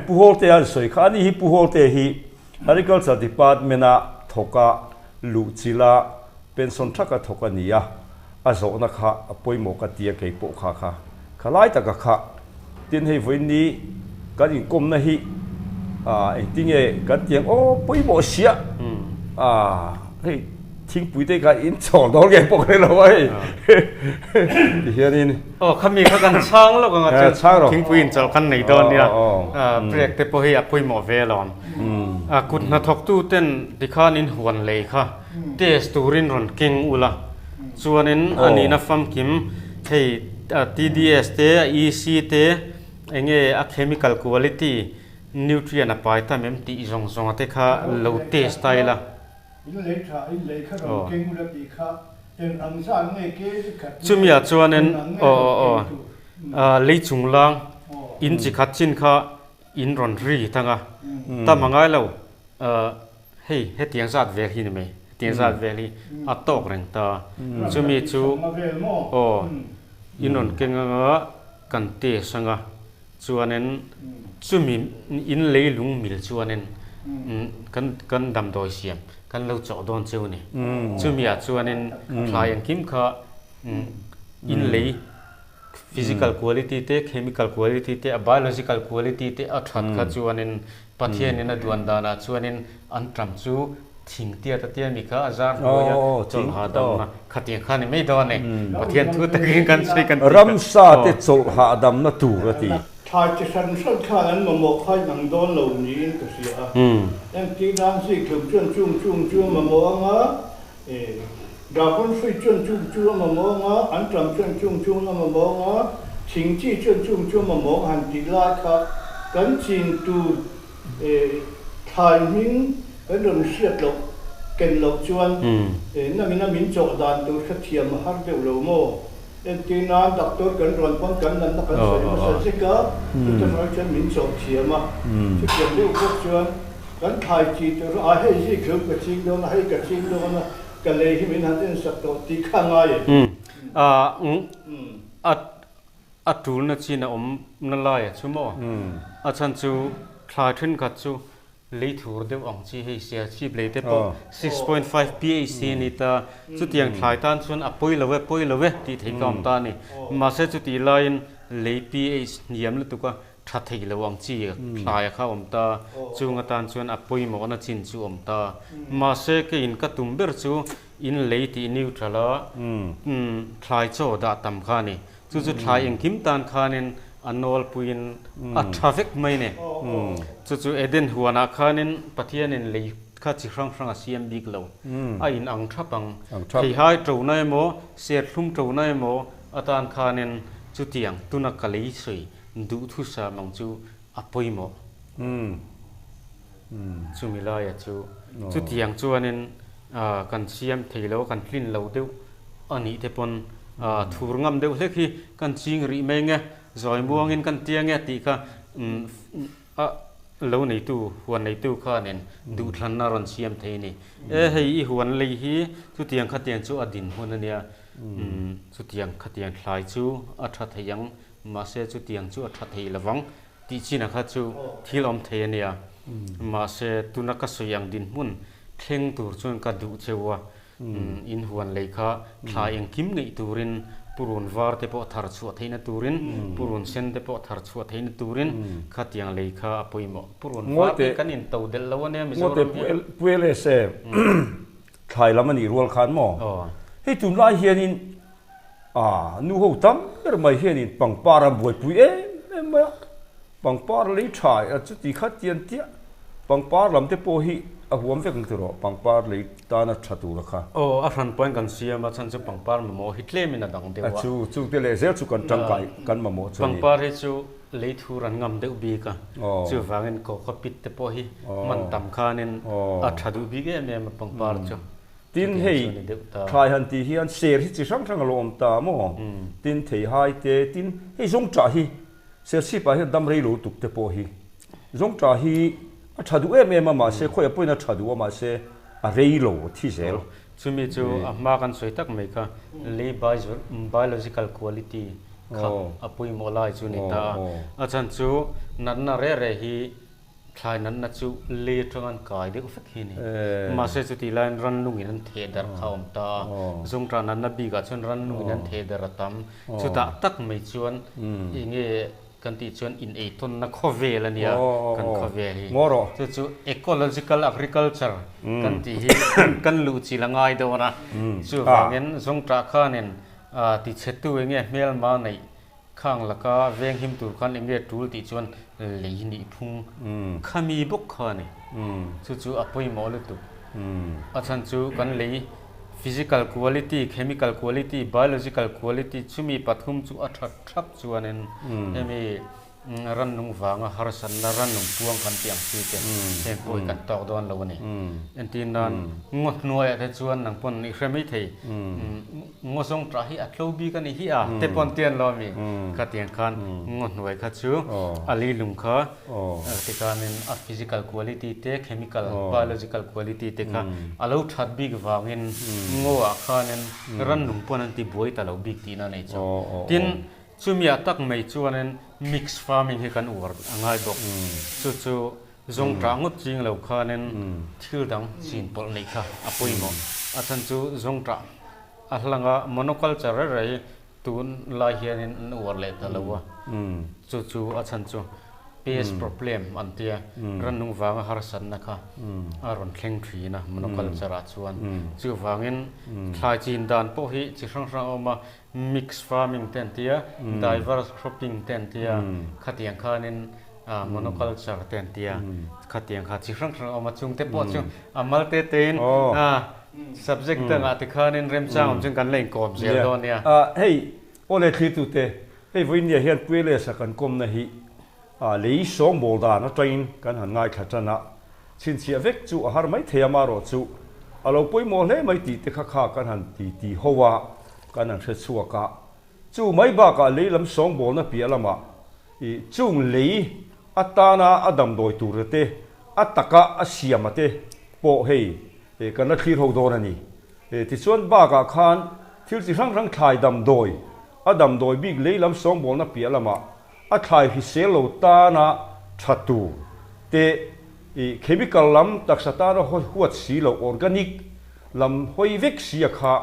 Speaker 1: Pu Hawlte a sawi kha ani hi Pu Hawlte hi Agriculture Department a thawk a luhchilh a pension thaka thawk a ni a, a zawhna kha a pawimawh ka ti a kei pawh kha kha kha lai taka kha tin hei vawiin kan inkawmna hi engtinge kan ti ang aw pawimawh sia hei thingpui te kha in chhawl dawn nge pawh ka hre lo a hei ti hianin
Speaker 2: aw khami kha kan chhang lawk anga chu thingpui in chawlh kan nei dawn nia break te pawh hi a pawimawh ve alawm kut hnathawktu ten tikhan in huan lei kha Test turin rawn keng ula, chuanin a nihna famkim hei TDS te, a EC te, enge a chemical quality, nutrient a pai tam em tih zawng zawng te kha lo test ta ila. Chumiah chuanin aw aw aw lei chunglang in chi khat chin kha in rawn ri thang a, tam a ngai lo. Hei hetiang zat vel hi ni mai, hetiang zat vel hi a tawk reng ta. Chumi chu aw in rawn keng anga kan test anga chuanin chumi in leilung mil chuanin kan kan damdawi siam kan lo chawh dawn cheu a ni. Chumi ah chuanin thlai engkim kha in lei Physical quality te, chemical quality te, a biological quality te a that kha chuanin Pathianin a duan danah chuanin an ṭam chu thing tiat a tia mi kha a zar hnuai a chawlh hahdamna khatiang kha a ni mai dawn a ni. Pathian thu takin kan sawi kan ti kha.
Speaker 1: Ramsa te chawlh hahdamna tur a ti.
Speaker 3: Thlai chi hran hran khan an mamawh kha in ang dawn lo niin ka hria a. Engtik nan zikhlum chuan chung chung chu a mamawh anga Dragon fruit chuan chung chu a mamawng a, anṭam chuan chung chu a mamawng a, thing chi chuan chung chu a mamawng han tih lai kha kan chin tur thlai hming kan rawn hriat loh ken loh chuan nangin a min chawh dan tur kha thiam a har deuh lo maw? Entir nan doctor kan rawn pawn kan natna kan sawi hmasa zek a, chute hnuai chuan min chawh thiam a, chutiang deuh bawk chuan Kan thlai chi tur a hei hi thlum ka ching dawn a, hei ka ching dawn a, ka lei hi min han ensak tawh tih kha a ngai em?
Speaker 2: A a tulna chin a awm na lai a chu maw? A chhan chu thlai thenkhat chu lei thur deuh ang chi hei sia chip lei te pawh 6.5 pH a ni ta, chutiang thlai tan chuan a pawi lo e pawi lo e tih theih ka awm ta a ni. Mahse chutih laiin lei pH hniam lutuk a tha thei lo ang chi thlai kha awm ta, chung atan chuan a pawimawhna chin chu awm ta. Mahse keiin ka tum ber chu in lei tih neutral a thlai chaw dah tam kha a ni. Chu chu thlai engkim tan khanin a nawlpuiin a tha vek mai a ni. Chu chu Eden huanah khanin Pathianin lei kha chi hrang hrang a siam bik lo. A in ang thap ang. Theihai tona emaw, serthlum tona emaw atan khanin chutiang tuna ka lei sawi Duhthusam ang chu a pawimawh. Chumi laia chu chutiang chuanin kan siam thei lo, kan hlin lo deuh a nih te pawn thur ngam deuh hlek hi kan ching rih mai nge, zawi muangin kan tia nge tih kha a lo neitu, huan neitu khanin duhthlanna a rawn siam thei a ni. E hei i huan lei hi chutiang khatiang chu a dinhmun a nia, chutiang khatiang thlai chu a tha thei ang. Mahse chutiang chu a tha thei lovang tih chinah kha chu thil awm thei a nia. Mahse tuna ka sawi ang dinhmun thleng tur chuan ka duh cheu a, in huan lei kha thla engkim ngeih turin Purun var te pawh thar chhuah theihna turin, purun sen te pawh thar chhuah theihna turin khatiang lei kha a pawimawh. Purun var te kan in to delh lo ania Mizoram
Speaker 1: hian. Ngawte Puelese thlai lam a nih rual khan maw? Hei tunlai hianin nu ho tam ber mai hianin pangpar an buaipui em em mai a, pangpar lei tha chuti kha tian tiah pangpar lam te pawh hi a huam vek ang tiraw pangpar lei tana tha tura kha.
Speaker 2: Aw, a hran pawhin kan siam a, chhan chu pangpar mamawh hi tlemin a dang deuh a.
Speaker 1: A chu, chungte leh zel chu kan tangkai kan mamawh chu a ni.
Speaker 2: Pangpar hi chu lei thur an ngam deuh bik a, chuvangin cocopeat te pawh hi hman tam khanin a tha duh bik em em a pangpar chu.
Speaker 1: Tin hei thlai han tih hian ser hi chi hrang hrang a lo awm ta maw? Tin theihai te, tin hei zawngṭah hi serchhip ah hian dam rei lo tuk te pawh hi zawngṭah hi a tha duh em em a mahse khawiah pawhin a tha duh a mahse a rei lo a thi zel.
Speaker 2: Chumi chu a hma kan sawi tak mai kha lei biological quality kha a pawimawh lai chu a ni ta a, a chhan chu natna reh reh hi Thlai natna chu lei atang an kai deuh vek hi a ni. Mahse chutih laiin rannungin an theh darh kha a awm ta a, zungṭah natna bikah chuan rannungin an theh darh a tam. Chutah tak mai chuan eng nge kan tih chuan in eitawnna khawvel a nia kan khawvel hi. Chu chu ecological agriculture kan tih hi kan luh chilh a ngai dawn a. Chuvangin zungṭah khanin tichhetu eng nge hmelma neih Khang laka veng him tur khan enge tul tih chuan lei nih phung khami bawk kha a ni. Chu chu a pawimawh lutuk. A chhan chu kan lei physical quality, chemical quality, biological quality chumi pathum chu a that thap chuanin hemi rannung vanga harsatna rannung puang kan tih ang chi te heng pawh hi kan tawk dawn lo a ni. Entir nan ngaw hnuaiah te chuan nang pawn i hre mai thei. Ngaw zawng tah hi a tlo bik a ni hi a, te pawn tian lo ami? Khatiang khan ngaw hnuai kha chu a leilung kha tikhanin a physical quality te, chemical, biological quality te kha a lo that bik vangin ngaw ah khanin rannung pawn an ti buai ta lo bik tihna a nei chu. Tin, chumi ah tak mai chuanin mix farming hi kan uar a ngai bawk. Chu chu Zawngṭah ngawt ching lo khanin thil dang chin pawlh neih kha a pawimawh. A chhan chu zawngṭah a hlanga monoculture reng reng hi tun lai hianin an uar leh ta lo a. Chu chu a chhan chu pest problem an tia, rannung vanga harsatna kha a rawn thleng thin a monoculture ah chuan. Chuvangin thlai chin dan pawh hi chi hrang hrang a awm a, mix farming te an tia, diverse cropping te an tia, khatiang khanin Monoculture te an ti a, khatiang kha chi hrang hrang a awm a, chung te pawh chu a mal te tein subject dangah te khanin remchang awm chuan kan la inkawm zel dawn nia.
Speaker 1: Hei aw le thlirtute, hei vawinia hian Puelesa kan kawmna hi lei sawngbawl dan atangin kan han ngaithla tan a, chhinchhiah vek chu a har mai thei a, marawh chu a lo pawimawh hle mai tih te kha kha kan han ti ti ho a, kan han hrechhuak a. Chu mai bakah lei lam sawngbawlna piah lamah i chung lei atana a damdawi turte te, a taka a siama te pawh hei kan la thlir ho dawn a ni. Tichuan bakah khan thil chi hrang hrang thlai damdawi, a damdawi bik lei lam sawngbawlna piah lamah a thlai hrisel lo tana tha tur te i chemical lam taksa tana huat si lo organic lam hawi vek si a kha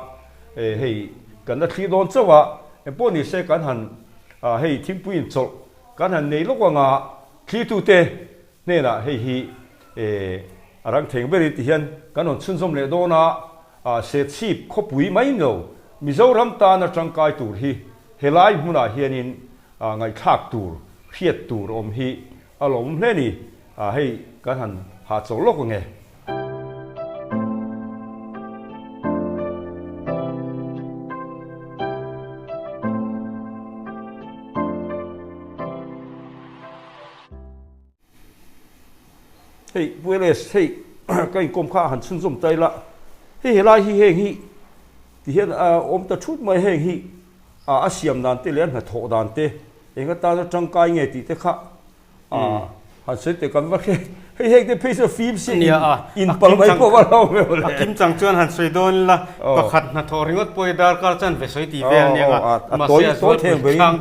Speaker 1: Hei kan la thlir dawn chauh a, engpawh ni se kan han hei thingpui inchawlh kan han nei lawk anga thlirtute hnenah hei hi a rang theng berin ti hian kan rawn chhunzawm leh dawn a, Serchhip khawpui mai ni lo Mizoram tana tangkai tur hi helai hmunah hianin ngaihthlak tur, hriat tur awm hi a lawmawm hle ni, hei kan han hahchawlh lawk ange. Hei Pueles hei ka inkawm kha a han chhunzawm ta ila, hei helai hi heng hi ti hian a awm ta thut mai heng hi a siam dan te leh a hnathawh dan te eng atana tangkai nge tih te kha Han sawi teh kan va hre hei heng te phei chu fim si
Speaker 2: Nia a,
Speaker 1: in pal mai pawh va lo
Speaker 2: meuh le. A kim chang chuan han sawi dawn ila pakhat hnathawh ringawt pawh hi darkar chuan ve sawi tih vel nia nga mahse a zual pui thlang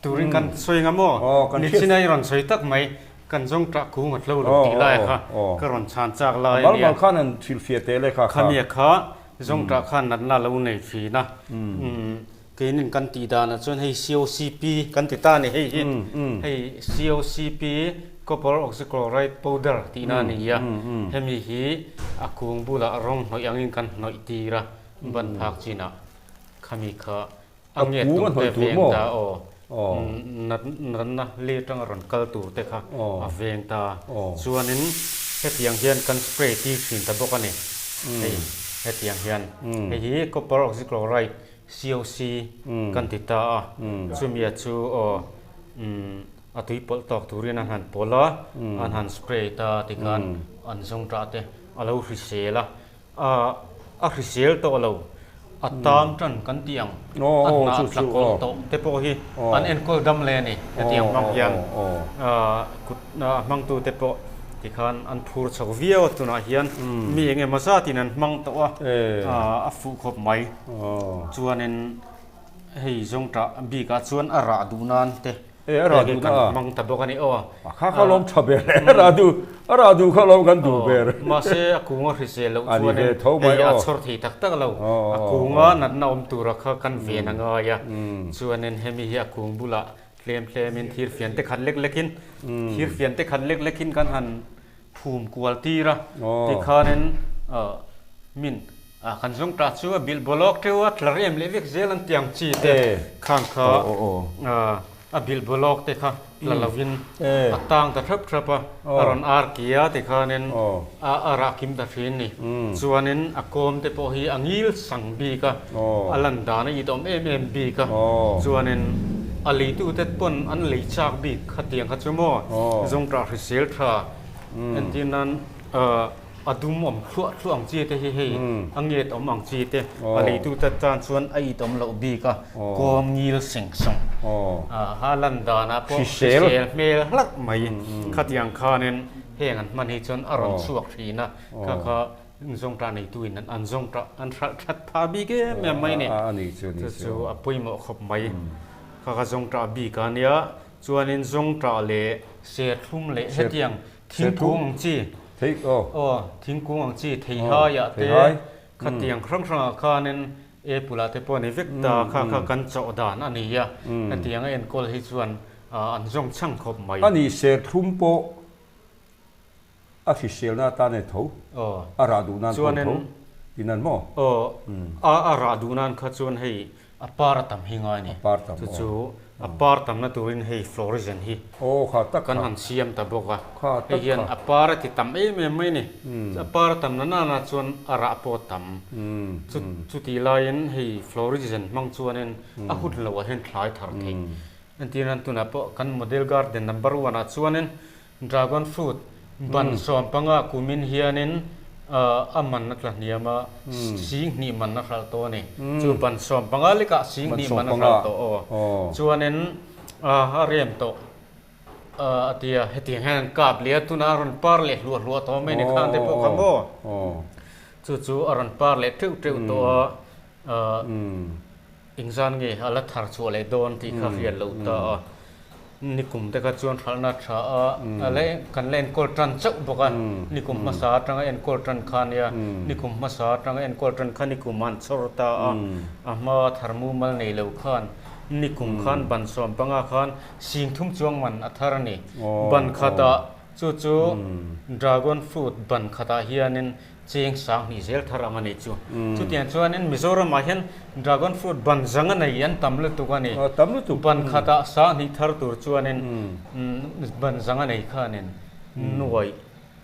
Speaker 2: turin kan sawi nga maw nichin a i rawn sawi tak mai kan zawng tah kung a tlo lo tih lai kha ka rawn chhan chak lai
Speaker 1: ania. Mal mal khan han hrilhfiah teh le kha
Speaker 2: kha. Khami kha zawng tah khan natna lo nei thin a. Keinin kan tih danah chuan hei COCP kan ti ta a ni hei hi. Hei COCP copper oxychloride powder tihna a ni a. Hemi hi a kung bulah rawng hnawih angin kan hnawih tir a, ban phak chinah khami kha a nget tum te veng ta aw. Natna lir tanga rawn kal tur te kha a veng ta. Chuanin hetiang hian kan spray tir thin ta bawk a ni. Hei hetiang hian hei hi copper oxychloride COC kan ti ta a, chumia chu aw a tui pawlh tawk turin an han pawlh a, an han spray ta tikhan an zawng tah te a lo hrisel a, a hrisel tawh lo, a tam tan kan tih ang, a hnah tla kawlh tawh te pawh hi an enkawl dam leh a ni hetiang hmang hian kut hmangtu te pawh tikhan an phur chho viau a tunah hian mi eng emaw zatin an hmang tawh a, a fuh khawp mai. Chuanin hei zawngṭah bikah chuan a rah duh nan te hei kan hmang ta bawk a ni aw.
Speaker 1: A kha kha lawm ṭha ber e, a rah duh a rah duh kha lawm kan duh ber.
Speaker 2: Mahse a kunga hrisel loh chuanin hei a chhawr thei tak tak lo, a kunga natna awm tura kha kan ven a ngai a, chuanin hemi hi a kung bulah tlem tlemin thir fian te khat lek lekin thir fian te khat lek lekin kan han phum kual tir a, tikhanin min kan zawng tah chu a bilh bawlawk teuh a, tla rem leh vek zel an tiang chi te khang kha a bilh bawlawk te kha tla lovin a tang ta thlap thlap a, a rawn ar ki a tikhanin a rah kim ta thin ni. Chuanin a kawm te pawh hi a ngil sang bik a, a lan dan a itawm em em bik a, chuanin a leitute pawn an lei chak bik khatiang kha chu maw zawngṭah hrisel tha entir nan a dum awm thluah thluah ang chi te hi hei a nget awm ang chi te a leitute tan chuan a itawm loh bik a, kawm ngil seng sawng a lan danah pawh hrisel hmel hlauh mai khatiang khanin heng an hman hi chuan a rawn chhuak thin a, kha kha Zawngṭah neituin an zawngṭah an hralh ṭhat phah bik em em mai a ni. Chu chu a pawimawh khawp mai. Kha kha zawngṭah bik a nia. Chuanin zawngṭah leh serthlum leh hetiang thingkung ang chi, aw thingkung ang chi theihaiah te khatiang hrang hrangah khanin apple ah te pawh a ni vek ta. Kha kha kan chawh dan a ni a. Hetiang a enkawl hi chuan an zawng chhang khawp mai.
Speaker 1: A ni serthlum pawh A hriselna atan e tho, a rah duh nan pawh tho tin an maw?
Speaker 2: Aw, a rah duh nan kha chuan hei a par a tam hi ngai a ni. Chu chu a par tamna turin hei fluorescent hi kan han siam ta bawk a. Hei hian a par a ti tam em em mai a ni. A par a tam na nana chuan a rah pawh a tam. Chutih laiin hei fluorescent hmang chuanin a hun loah hian thlai thar theih. Entirnan tunah pawh kan model garden number one ah chuanin Dragon fruit ban 15 kumin hianin a man a tla hniam a, sing hnih man a hralh tawh a ni. Chu ban 15 lekah sing hnih man a hralh tawh aw. Chuanin a rem tawh a ti a, hetiang hian an kap leh a, tunah a rawn par leh hluah hluah tawh mai ni khang te pawh kha maw. Chu chu a rawn par leh teuh teuh tawh a, engzan nge a la thar chhuah leh dawn tih kha hriat loh ta a. Nikum te kha chuan hralhna tha a, a la kan la enkawl tan chauh bawk a, nikum hmasa atanga enkawl tan kha nia, nikum hmasa atanga enkawl tan kha nikum an chhawr ta a, a hma thar mumal nei lo khan nikum khan ban 15 khan sing thum chuang man a thar a ni. Ban khatah chu chu dragon fruit ban khatah hianin Cheng sang hnih zel thar ang a nih chu. Chutiang chuanin Mizoramah hian dragon fruit ban zang a nei an tam lutuk a ni.
Speaker 1: Tam lutuk.
Speaker 2: Ban khatah sang hnih thar tur chuanin ban zang a nei khanin nuaih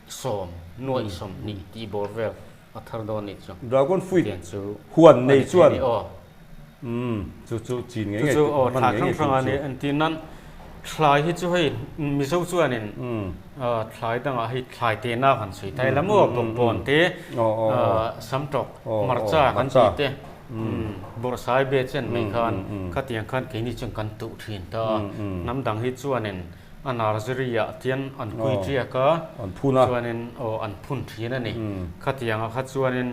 Speaker 2: sawm, nuaih 20 tih bawr vel a thar dawn a nih chu.
Speaker 1: Dragon fruit huan nei chuan chu chu chin ngei ngei
Speaker 2: chu hman ngei ngei tur chu. Entir nan thlai hi chu hei Mizo chuanin thlai dangah hei thlai te na kan sawi thai la maw bawkbawn te samtawk hmarcha kan tih te bawrhsai be chen mai khan khatiang khan keini chuan kan tuh thin ta a hnam dang hi chuanin a nursery ah tian an kui tiak a chuanin aw an phun thin a ni khatiangah kha chuanin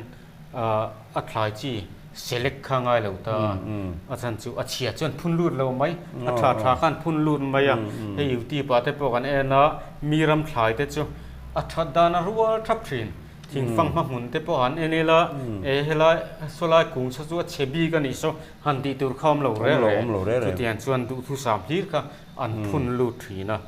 Speaker 2: a thlai chi select kha ngai lo ta a, a chhan chu a chhia chuan phun lut lo mai, a tha tha khan phun lut mai a, hei youtube ah te pawh kan en a, mi ram thlai te chu a that dan a rual thap thin, Thingfanghma hmun te pawh han en ila, e helai sawlai kung saw chu a chhe bik a nih saw han tih tur kha awm lo reng reng. Chutiang chuan duhthusam hlir kha an phun lut thin a,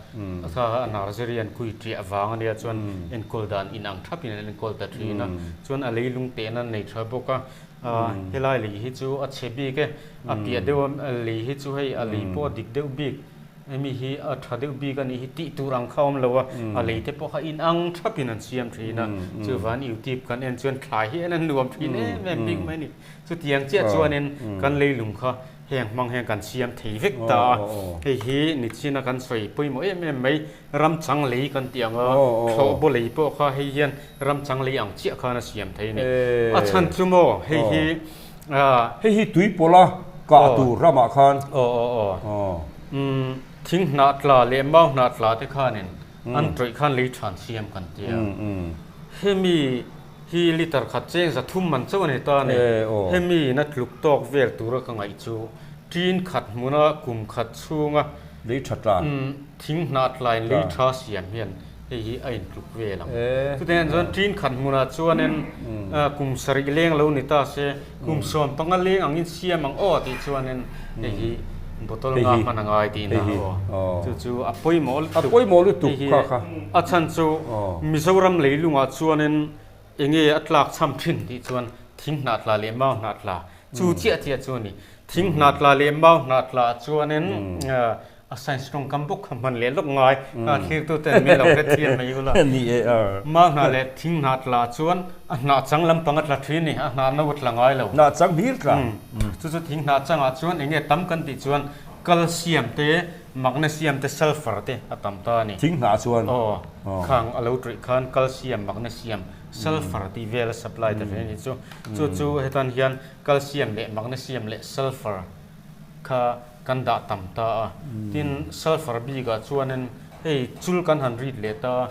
Speaker 2: kha a nursery an kui ṭiah vang a nia chuan enkawl dan inang thapin an enkawl ta thin a, chuan a leilung tehna an nei tha bawk a, helai lei hi chu a chhe bik e, a piah deuh a lei hi chu hei a lei pawh a dik deuh bik, hemi hi a tha deuh bik a nih hi tih tur ang kha awm lo a, a lei te pawh kha inang thapin an siam thin a, chuvang youtube kan en chuan thlai hi en a nuam thin em em bik mai a ni, chutiang chiah chuanin kan leilung kha Heng hmang hian kan siam thei vek ta a, hei hi nichina kan sawi pawimawh em em mai, ramchang lei kan tih ang a, thlawh baw lei pawh kha hei hian ramchang lei ang chiah khan a siam thei a ni. A chhan chu maw hei hi
Speaker 1: Hei hi tui pawlha kah tur ramah khan.
Speaker 2: Aw aw aw. Thing hnah tla leh mau hnah tla te khanin an tawih khan lei than siam kan ti a. Hemi Hi liter khat cheng 300 man chauh a ni ta a ni. Hemi in a tluk tawk vel tura ka ngaih chu ṭin khat hmuna kum khat chhunga
Speaker 1: lei tha tla
Speaker 2: thing hnah tlain lei tha siam hian hei hi a intluk vel ang. Chutiang chuan ṭin khat hmunah chuanin kum sarih leng lo ni ta se kum 15 leng angin siam ang aw tih chuanin hei hi bottle nga hman a ngai tihna aw. Chu chu a pawimawh lutuk.
Speaker 1: A pawimawh lutuk kha kha.
Speaker 2: A chhan chu Mizoram leilungah chuanin enge a tlak cham thin tih chuan thing hnah tla leh mau hnah tla chu chiah chiah chu a ni. Thing hnah tla leh mau hnah tla chuanin a science tawngkam bawk kha hman leh lawk ngai a thlirtu ten min lo hrethiam mai ula. Mau hnah leh thing hnah tla chuan a hnah chang lampang a tla thin a ni, a hnah no a tla ngai lo.
Speaker 1: Hnah chang hlir tla.
Speaker 2: Chu chu thing hnah changah chuan enge tam kan tih chuan calcium te Magnesium te sulphur te a tam ta a ni.
Speaker 1: Thing hnah chuan.
Speaker 2: Aw, khang a lo ṭuih khan calcium, magnesium, sulphur tih vel a supply ta ve a nih chu. Chu chu hetan hian calcium leh magnesium leh sulphur kha kan dah tam ta a. Tin, sulphur bikah chuanin hei chul kan han rit leh ta a,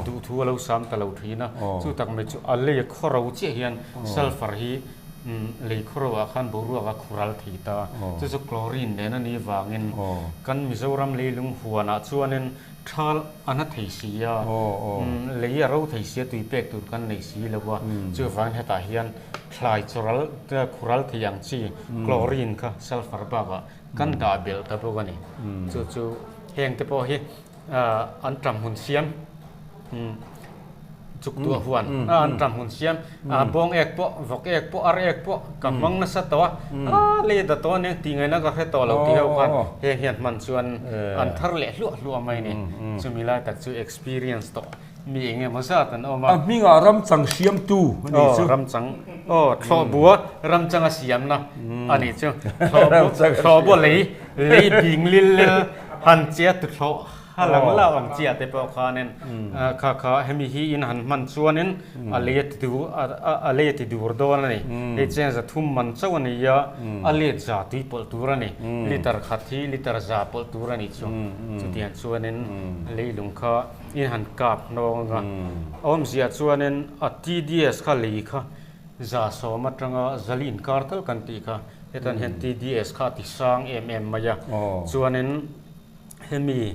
Speaker 2: duhthu a lo sam ta lo thin a. Chu tak mai chu a lei khawro chiah hian sulphur hi Lei khawro ah khan boruak a khural thei ta. Chu chu chlorine nen a nih vangin kan Mizoram leilung huan ah chuanin thal a na thei si a, lei a ro thei si a, tui pek tur kan nei si lo a. Chuvangin hetah hian thlai chawral khural thei ang chi chlorine kha sulphur bakah kan dah belh ta bawk a ni. Chu chu heng te pawh hi an ṭam hmun siam chuk tuah huan a an ṭam hmun siam a bawng ek pawh vawk ek pawh ar ek pawh ka hmang nasa tawh a a lei da tawh ania tih ngaihna ka hre tawh lo tih ho khan heng hian hman chuan an thar leh hluah hluah mai a ni chumi lai tak chu experience tawh mi eng emaw zat an awm a.
Speaker 1: A hmingah ramchang siamtu a nih chu.
Speaker 2: Aw ramchang aw thlawhbua ramchanga siamna a nih chu. Thlawhbua lei lei bing lil lel han che a tuthlawh a lang lau ang chiah te pawh khanin kha kha hemi hi in han hman chuanin a lei a ti dur a lei a ti dur dawn a ni. Hei cheng 300 man chauh a ni a, a let za tui pawlh tur a ni. Liter khat hi liter za pawlh tur a nih chu. Chutiang chuanin leilung kha In han kap hnawng anga a awmzia chuanin a TDS kha lei kha 100 atanga zali inkar tal kan tih kha hetan hian TDS kha a ti sang em em mai a chuanin hemi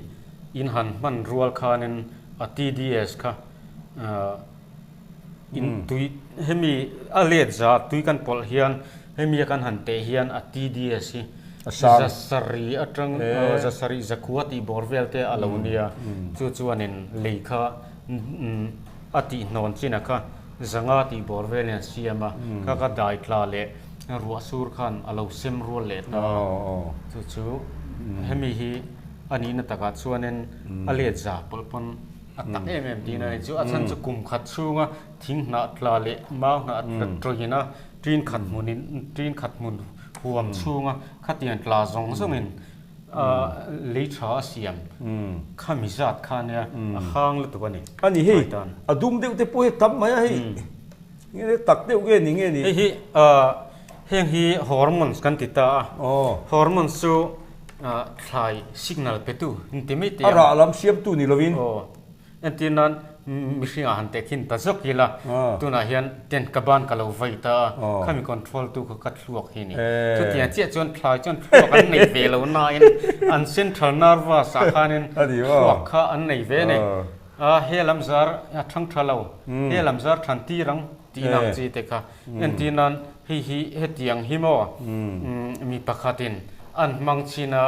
Speaker 2: in han hman rual khanin a TDS kha in tui hemi a let za tui kan pawlh hian hemi a kan han teh hian a TDS hi 700 atang 700 zakua tih bawr vel te a lo nia chu chuanin lei kha a tih hnawn chin a kha 500 tih bawr vel in a siam a kha kha dai tla leh ruah sur khan a lo sem rual leh ta chu chu hemi hi a nihna takah chuanin a let za pawlh pawn A tak em em tihna a ni chu. A chhan chu kum khat chhunga thing hnah tla leh mau hnah tla tawina ṭin khat hmunin ṭin khat hmun huam chhunga khatiang tla zawng zawngin lei tha a siam khami zat kha ania a hang lutuk a ni.
Speaker 1: A ni hei, a dum deuh te pawh hi a tam mai a hei. Nge tak deuh nge ni nge ni?
Speaker 2: Hei hi heng hi hormones kan ti ta a. Hormones chu Thlai signal petu an ti mai teh
Speaker 1: ang. A rah lam siamtu ni lovin.
Speaker 2: Aw, entir nan mihringah han teh khin ta zawk ila, tunah hian tent ka ban ka lo vei ta a, khami control tu kha ka thluak hi ni. Chutiang chiah chuan thlai chuan thluak an nei ve lo nain an central nervous ah khanin thluak kha an nei ve a ni. He lam zar a thang tha lo, he lam zar than tir ang tih ang chi te kha. Entir nan hei hi hetiang hi maw mi pakhatin an hmang chin a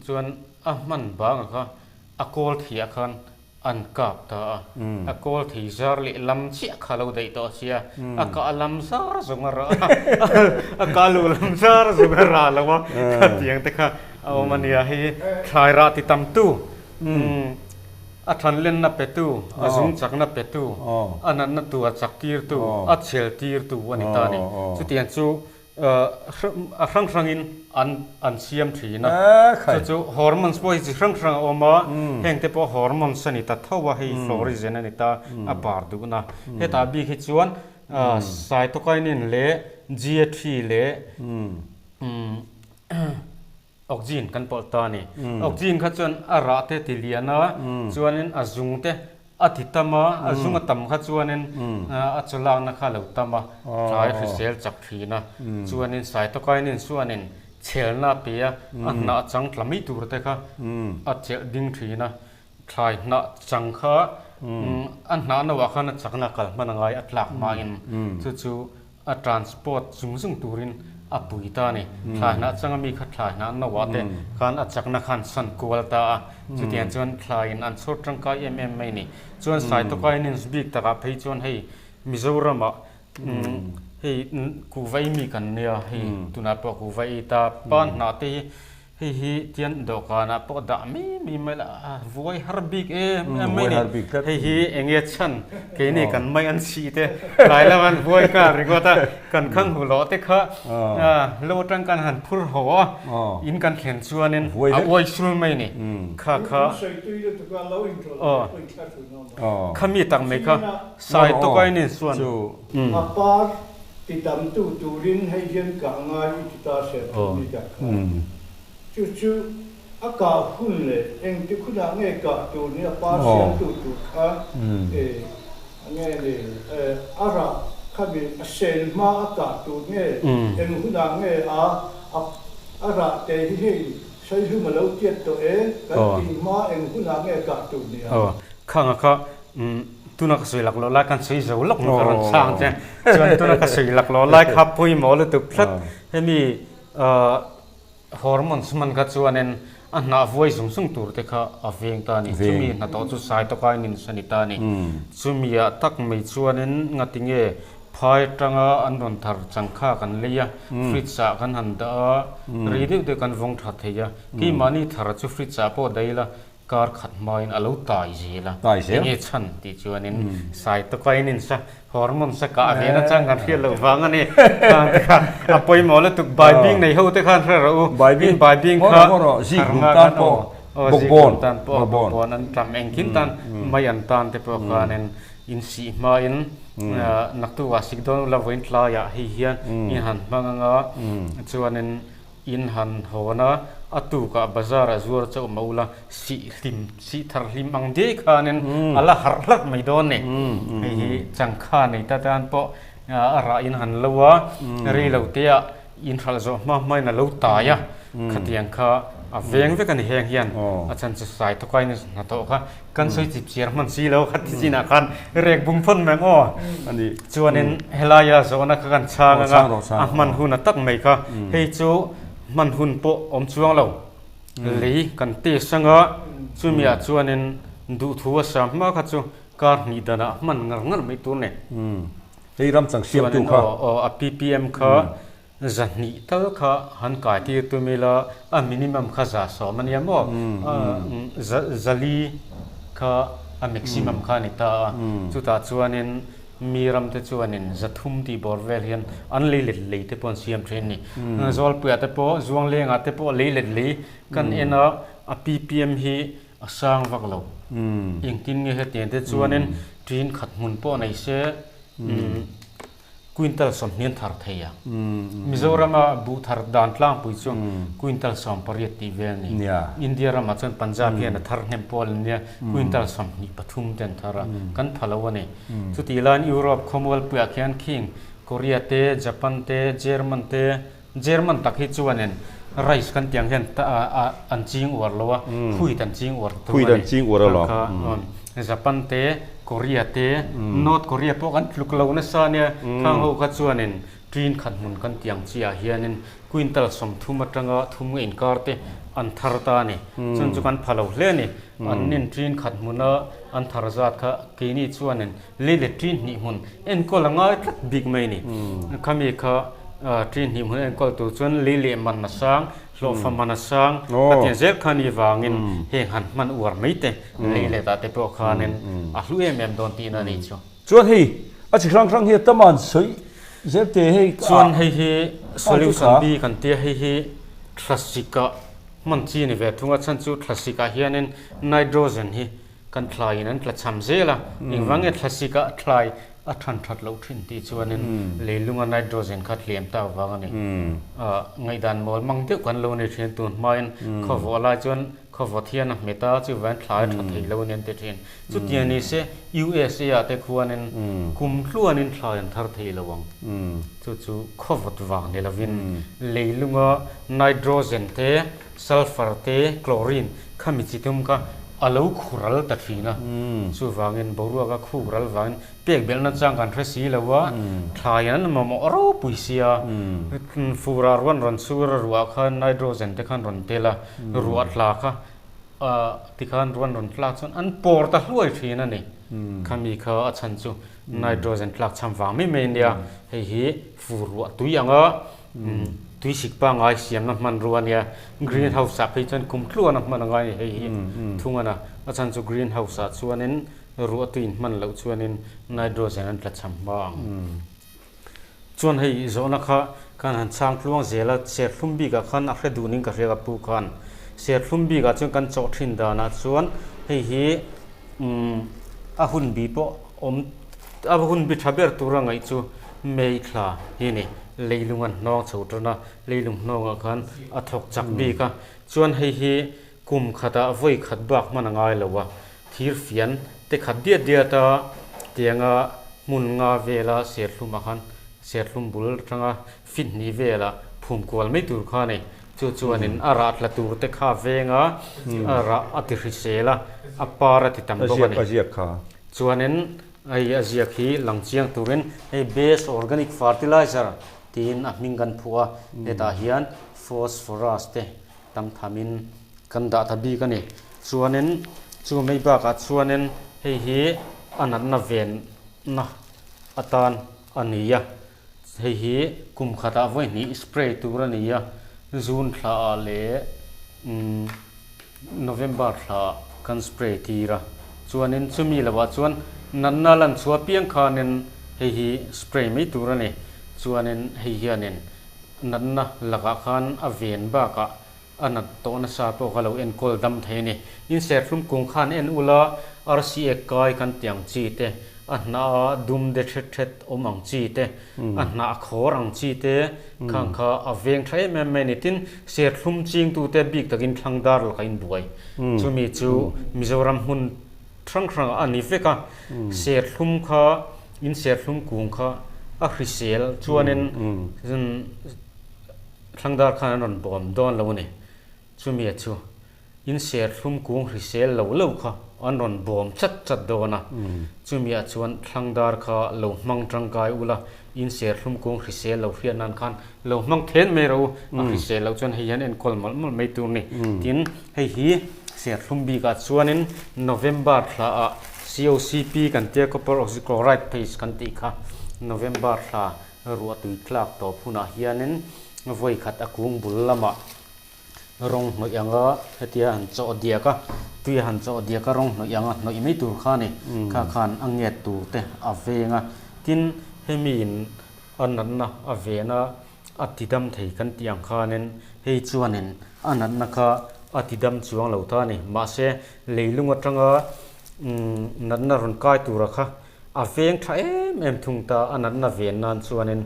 Speaker 2: chuan a hman banga kha a kawl thiah khan an kap ta a, a kawl thei zar leh lam chiah kha lo daih tawh a sia, a kah lam zar zawng a rah a, a kah luh lam zar zawng a rah lo a, khatiang te kha a awm a nia. Hei thlai rah ti tam tu, a thanlenna petu, a zung chakna petu, a natna tur a chak tirtu, a chhel tirtu a ni ta a ni. Chutiang chu a hrang hrangin an an siam thin a. Chu chu hormones pawh hi chi hrang hrang a awm a, heng te pawh hormones a ni ta tho a, hei florigen a ni ta, a par duhna. Hetah bik hi chuan cytokinin leh GA3 leh Oxygen kan pawlh ta a ni. Oxygen kha chuan a rah te ti lian a, chuanin a zung te a ti tam a, a zung a tam kha chuanin a chaw lakna kha a lo tam a, tlai hrisel chak thin a. Chuanin cytokinin chuanin chhelna a pe a, a hnah chang tla mai tur te kha a chelh ding thin a. Thlai hnah chang kha a hnah no ah khan a chakna kal hman a ngai a tlak hmain chu chu a transport zung zung turin a pui ta a ni. Thlai hnah changa mi kha thlai hnah no ah te khan a chakna khan san kual ta a, chutiang chuan thlaiin an chhawr tangkai em em mai a ni. Chuan cytokinin bik takah phei chuan hei Mizoramah hei kuhva ei mi kan nia, hei tunah pawh kuhva ei ta, pan hnah te hi Hei hi tian dawhkanah pawh dah mai mai mai la, a vuai har bik em em mai ni. Hei hi eng nge chhan keini kan mai an chhih te tlai lam an vuai nghal ringawt a, kan khang hu loh te kha lo atang kan han phur haw a, in kan thlen chuanin a uai sul mai ni. Kha kha khami tak mai kha sai tawkainin chuan.
Speaker 3: A par Ti tamtu turin hei hian kah ngai i ti ta hriat tur mi dah kha. Chu chu a kah hun leh engtik hunah nge kah tur ni a pa siamtu tur kha e nge ni a rah kha mi a sel hma a kah tur nge eng hunah nge a a rah te hi hei Saihlum a lo tiat tawh e kan tih hma eng hunah nge kah tur ni ang.
Speaker 2: Khanga kha Tuna ka sawi lak loh lai khan sawi zo lawk ka rawn chhang che. Chuan tuna ka sawi lak loh lai kha pawimawh lutuk tlat. Hemi hormones hman kha chuanin a hnah vuai zung zung tur te kha a veng ta a ni. Chumi hnathawh chu sai tawkain in a ni ta a ni. Chumi ah tak mai chuanin ngati nge phai atanga an rawn thar changkha kan lei a, fridge ah kan han dah a, rei deuh deuh kan vawng tha thei a. Keimahni thar chu fridge ah pawh daih ila Kar khat hmain a lo tai zel a, enge chhan tih chuanin cytokinin sa hormone sa kah ve na chang kan hriat loh vang a ni. Khang te kha a pawimawh lutuk baibing nei ho te khan hre rawh u. In baibing kha harnga khan aw aw zikhlum tan pawh bawkbawn an tam engkim tan mai an tan te pawh khanin in sih hmain naktukah sik dawn ula vawiin tlaiah hei hian in han hmang anga chuanin In han hawn a, a tukah bazar a zuar chauh mah ula, sih hlim, sih thar hlim ang diai khanin a la harh hlak mai dawn ni. Hei hi changkha nei ta tan pawh a rah in han lo a, rei lo teah in hralh zawh hma hmain a lo tai a, khatiang kha a veng vek a ni heng hian a chan chu sai thawkain hnathawh kha kan sawi chip chiar hman si lo kha ti chinah khan rek bung phawt mai ang aw. Chuanin helaia zawhna kha kan chhang anga a hman hun a tak mai kha hei chu hman hun pawh awm chuang lo lei kan test anga chumiah chuanin duhthu a sam hma kha chu kar hnih danah hman ngar ngar mai tur nei.
Speaker 1: Hei ram chang siamtu kha.
Speaker 2: Aw a PPM kha 200 tal kha han kai tir tum ila a minimum kha 110 a nia maw? 400 kha a maximum kha a ni ta a, chutah chuanin mi ram te chuanin 300 tih bawr vel hian an lei let lei te pawh an siam thin a ni. Zawlpuiah te pawh Zuanglengah te pawh lei let lei kan en a, a ppm hi a sang vak lo. Engtin nge hetiang te chuanin ṭin khat hmun pawh nei se. Quintal 20 an thar thei a. Mizorama buh thar dan tlangpui chu quintal 18 tih vel a ni. India ramah chuan Punjab hian a thar hnem pawl an nia, quintal 23 te an thar a, kan pha lo a ni. Chutih laiin Europe khawmualpuiah khian khing Korea te, Japan te, German te, German tak hi chuanin rice kan tih ang hian an ching uar lo a, wheat an ching uar thung a ni. Japan te, Korea te, North Korea pawh kan tluk lo nasa ania. Khang ho kha chuanin ṭin khat hmun kan tih ang chiah hianin quintal 30 atanga thum nga inkar te an thar ta a ni. Chun chu kan pha lo hle a ni. An nin ṭin khat hmuna an thar zat kha keini chuanin lei leh ṭin hnih hmun enkawl a ngai tlat bik mai a ni. Khami kha ṭin hnih hmun enkawl tur chuan lei leh man a sang, hlawhfa man a sang a tiang zel kha ni vangin heng han hman uar mai te lei leh tah te pawh khanin a hlu em em dawn tihna a nih chu.
Speaker 1: Chuan hei a chi hrang hrang hi a tam an sawi zel te hei
Speaker 2: Chuan hei hi solution B kan tia hei hi thlasik ah hman chi a ni ve thung a chhan chu thlasik ah hianin nitrogen hi kan thlai in an tla cham zel a engvang nge thlasik ah thlai a than that loh thin tih chuanin leilunga nitrogen kha tliam tak vang a ni. Ngaihdan mawl mang deuh kan lo nei thin tun hmain khawvawh lai chuan Khawvawt hian a hmet a, chuvain thlai a tha thei lo a ni an ti thin. Chutiang ni se USA ah te khuanin kum tluanin thlai an thar thei lo ang. Chu chu khawvawt vang ni lovin leilunga nitrogen te, sulphur te, chlorine khami chi tum kha a lo khural ta thin a. Chuvangin boruak a khural vangin pek belhna chang kan hre si lo a, thlai an mamawh ropui sia. Furah ruan rawn chhur a ruah khan nitrogen te khan rawn tel a. Ruah tla kha tikhan ruan rawn tlak chuan an pawr ta hluai thin a ni. Khami kha a chhan chu nitrogen tlak cham vang mai mai a nia. Hei hi fur ruah tui anga tui sik pangngai siamna hmanrua a nia. Green house ah phei chuan kum tluan a hman angai a ni hei hi thung a na. A chhan chu green house ah chuanin ruah tui in hman loh chuanin nitrogen an tla cham hma ang. Chuan hei zawhna kha khan han chhang tluang zel a, serthlum bikah khan a hre duhning ka hria ka pu khan. Serthlum bikah chuan kan chawh thin danah chuan hei hi umm a hun bi pawh awm a hun bi tha ber tura ngaih chu May thla hi a ni. Leilung an hnawng chho tan a, leilung hnawngah khan a thawk chak bik a. Chuan hei hi kum khatah vawi khat bak hman a ngai lo a, Thir fian te khat diat diat a, tianga hmun nga vela serthlum ah khan serthlum bul atanga fit hnih velah phum kual mai tur kha a ni. Chu chuanin a rah tla tur te kha a veng a, a rah a ti hrisel a, a par a ti tam bawk a ni. Chuanin hei a ziak hi lang chiang turin hei best organic fertilizer tiin a hming kan phuah a, hetah hian phosphorus te tam thamin kan dah ta bik a ni. Chuanin chu mai bakah chuanin hei hi a natna venna atan a ni a, hei hi kum khatah vawi hnih spray tur a ni a, June thla ah leh November thla ah kan spray tir a. Chuanin chumi lovah chuan natna lan chhuah piang khanin hei hi spray mai tur a ni. Chuanin hei hianin natna lakah khan a ven bakah a nat tawh nasa pawh kha lo enkawl dam thei a ni. In serthlum kung khan en ula rca kai kan tih ang chi te, a hnah a dum de thet thet awm ang chi te, a hnah khawr ang chi te khang kha a veng tha em em mai a ni. Tin, serthlum chingtute bik takin thlang dar lakah in buai. Chumi chu Mizoram hmun hrang hrangah a ni vek a, serthlum kha in serthlum kung kha a hrisel chuanin Thlangdar khan an rawn bawm dawn lo a ni. Chumia chu in serthlum kung hrisel lo lo kha an rawn bawm chat chat dawn a. Chumia chuan thlangdar kha lo hmang tangkai ula, in serthlum kung hrisel lo hriat nan khan lo hmang then mai rawh u. A hrisel loh chuan hei hian enkawl mawlh mawlh mai tur a ni. Tin, hei hi serthlum bikah chuanin November thlaah COCP kan tia Copper Oxychloride Paste kan tih kha November thla Ruah tui tlak tawp hunah hianin vawi khat a kung bul lamah rawng hnawih anga hetia han chawh diak a, tui a han chawh diak a rawng hnawih anga hnawih mai tur kha a ni. Kha khan a nget tur te a veng a, tin hemi in a natna a ven a, a ti dam thei kan tih ang khanin hei chuanin a natna kha a ti dam chuang lo ta a ni. Mahse leilung atanga natna rawn kai tura kha A veng tha em em thung ta, a natna ven nan chuanin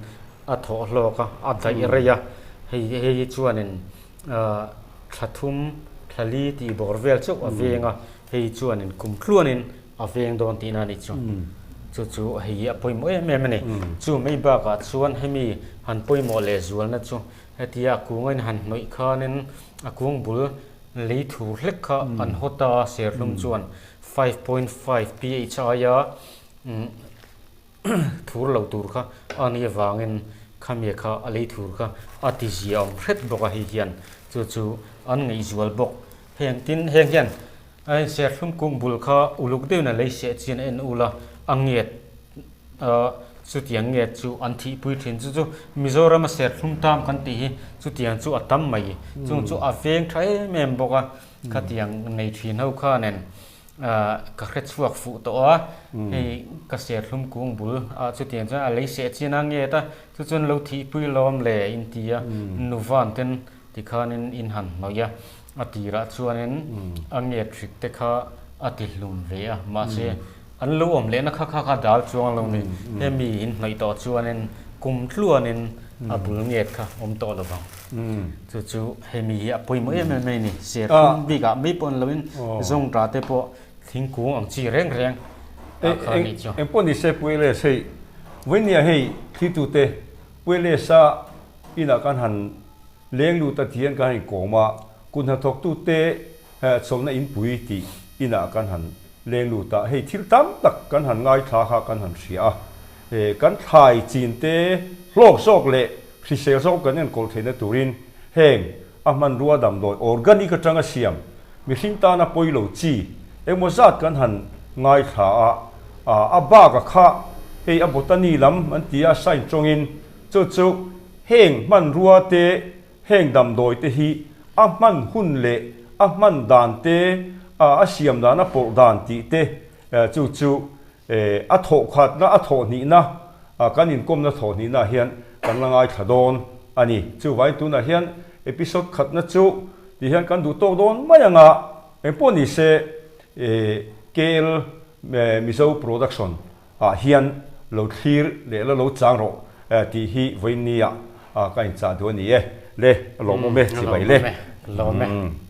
Speaker 2: a thawh hlawk a, a daih rei a, hei hei hi chuanin thla thum, thla li tih bawr vel chauh a veng a, hei chuanin kum tluanin a veng dawn tihna a nih chu. Chu chu hei hi a pawimawh em em a ni. Chu mai bakah chuan hemi han pawimawh lehzualna chu hetia a kung a inhan hnawih khanin a kung bul. Lei thur hlek kha an hawt a, serhlum chuan 5.5 pH aia thur lo tur kha a nih avangin khami kha a lei thur kha a ti zia awm hret bawk a hei hian chu chu an ngaihzual bawk. Heng tin heng hian a serhlum kung bul kha uluk deuhin a lei seh chian a en ul a, a nget chutiang nget chu an thihpui thin chu chu Mizorama serhlum tam kan tih hi chutiang chu a tam mai chung chu a veng tha em em bawk a khatiang nei thin ho khanin Ka hre chhuak fuh tawh a, hei ka serthlum kung bul ah chutiang chuan a lei seh chin a nget a, chu chuan lo thihpui lawm le in ti a, nuvan ten tikhanin in han hnawih a, a tirah chuanin a nget hrik te kha a ti hlum ve a, mahse an lo awm lehna kha kha kha dal chuang lo ni, hemi in hnawih tawh chuanin kum tluanin a bul nget kha awm tawh lo vang. Chu chu hemi hi a pawimawh em em mai a ni. Serthlum bikah mai pawh ni loin zawngṭah te pawh thingkung ang chi reng reng ah kha a nih chu.
Speaker 1: Eng pawh ni se Puiles hei vawinia hei thlitute Puiles-a inah kan han leng lut a tihian kan han inkawm a, kut hnathawktute chawlhna inpui tih inah kan han leng lut a, hei thil tam tak kan han ngaithla kha kan han hria a, kan thlai chin te hlawk zawk leh Hrisel zawk kan enkawl theihna turin heng a hmanrua damdawi organic atanga siam mihring tana pawi lo chi engmaw zat kan han ngaithla a, a bak a kha hei a botany lam an ti a sign tawngin chu chu heng hmanrua te heng damdawi te hi a hman hun leh a hman dan te a siam dan a pawlh dan tih te chu chu A thawh khatna, a thawh hnihna, kan inkawmna thawh hnihnaah hian kan la ngaithla dawn a ni. Chuvangin tunah hian episode khatna chu ti hian kan duh tawk dawn mai ang a, engpawh ni se KL Mizo Production ah hian lo thlir leh la lo chang rawh tih hi vawiinnia ka inchah duh a ni e. Le, a lawmawm e, chibai le.
Speaker 2: A lawmawm e.